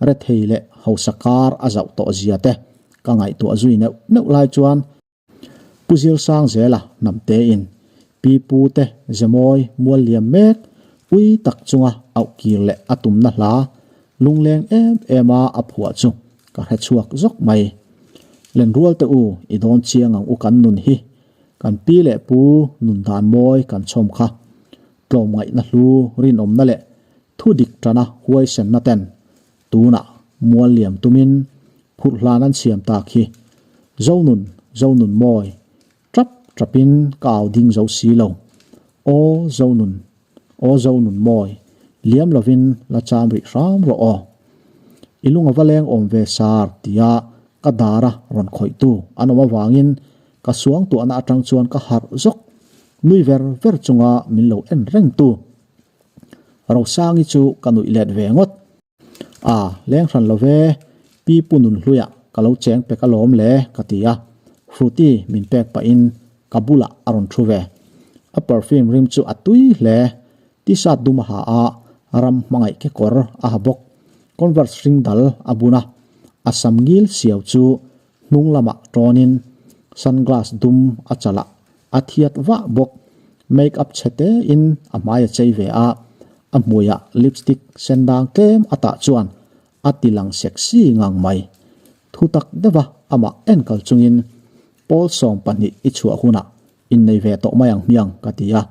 rethei leh hausa kar a zauh tawh zia te ka ngaihtuah zui neuh neuh lai chuan Pu Zirsangzela hnamtein pi pu te zemawi mual liam mek ui tak chunga auh kir leh a tumna hla lungleng em em a a phuah chu ka hre chhuak zawk mai. Lenrual te u i dawn chiang ang u kan nun hi kan pi leh pu nun dan mawi kan chhawm kha tlawmngaihna hlu rinawmna leh thu dik tana huaisenna ten Tunah mual liam tumin phurh hlan an siam tak hi Zonun, Zonun mawi, tap tapin ka au ding zo si lo. Aw Zonun, aw Zonun mawi, liam lovin la cham rih hram rawh aw. I lung a va leng awm ve sar tia ka dara rawn khawihtu an awm avangin ka suangtuahna atang chuan ka harh zawk, nui ver ver chunga min lo en rengtu. Rosangi chu ka nuih let ve ngawt. A, leng hran lo ve, pi pu Nunhluia ka lo cheng pek alawm le ka ti a, Fruity min pek pahin ka bulah a rawn thu ve. A perfume rim chu a tui hle, t-shirt dum a ha a, ram hmangaih kekawr a ha bawk. Converse hring dal a bun a, a sam ngil siau chu hnung lamah tawnin sunglass dum a chalah A thiat vah bawk. Make up chhe te in a hmai a chei ve a, a hmuiah lipstick sen dang tlem a tah chuan a ti lang sexy ngang mai. Thu tak deuha amah enkal chungin pawl 12 i chhuah hunah innei ve tawh mai ang hmiang ka ti a.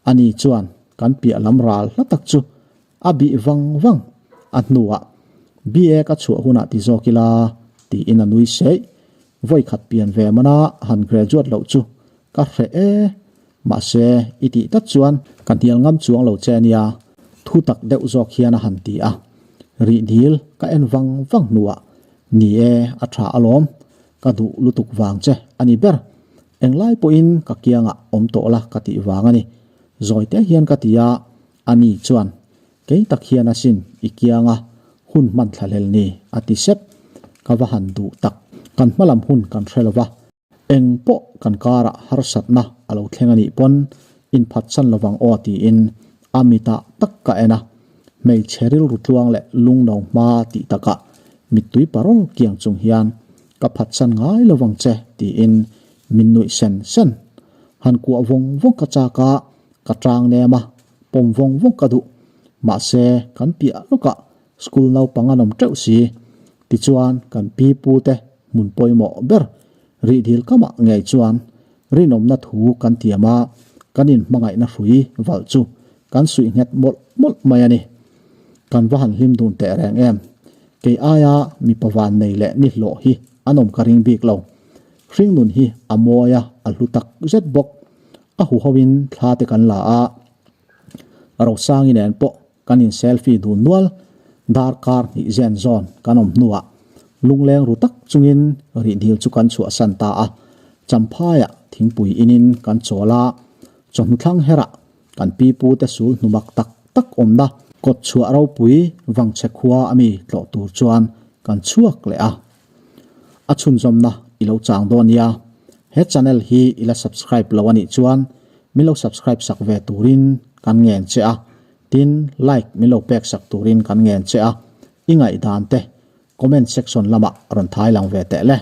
Ani chuan kan piah lam ral hla tak chu a bih vang vang. A hnuah BA ka chhuah hunah ti zawk ila tiin a nui seih. Vawi khat pian ve mana han graduate loh chu ka hreh e, mahse i tih tlat chuan ka hnial ngam chuang lo che ania, thu tak deuh zawk hian a han ti a. Rih dil ka en vang vang hnuah, Ni e, a tha alawm, ka duh lutuk vang che a ni ber. Englai pawhin ka kiangah awm tawh la ka tih vang a ni. Zawi te hian ka ti a, ani chuan, Kei tak hian asin i kianga hun hman thlahlel ni, a ti sep. Ka va han duh tak. Kan hmalam hun kan hre lo va. Eng pawh kan karah harsatna a lo thleng a nih pawn inphatsan lovang aw tiin a mitah tak ka en a, hmeichhe rilru tluang leh lungno hma tih takah mittui parawl kiang chung hian ka phatsan ngai lovang che tiin min nuih sen sen. Han kuah vawng vawng ka chak a, ka tang nem a, pawm vawng vawng ka duh. Mahse kan piah lawkah School naupang an awm teuh si. Tichuan, kan pi pute hmun pawimawh ber rihdil kamah ngei chuan rinawmna thu kan tiam a, kan inhmangaihna hrui valh chu kan suih nghet mawlh mawlh mai a ni. Kan va han hlim dun teh reng em? Kei aia mipa van nei leh ni hlawh hi an awm ka ring bik lo. Hringnun hi a mawi a, a hlu tak zet bawk. A huhoin thla te kan la a, Rosangi nen pawh Kan in selfie dun nual, darkar hnih zen zawn kan awm hnuah lungleng ru tak chungin rihdil chu kan chhuahsan ta a. Champhaiah thingpui inin kan chawl a, chawhnu thlang herah kan pipu te sul hnumak tak tak awmna kawt chhuah ropui vangchhe khua ami tlawh tur chuan kan chhuak leh a. A chhunzawmna i lo chang dawn nia. He channel hi i la subscribe lo anih chuan min lo subscribe sak ve turin kan ngen che a. Tin, like min lo pek sak turin kan ngen che a, i ngaihdan te comment section lamah rawn thai lang ve teh le.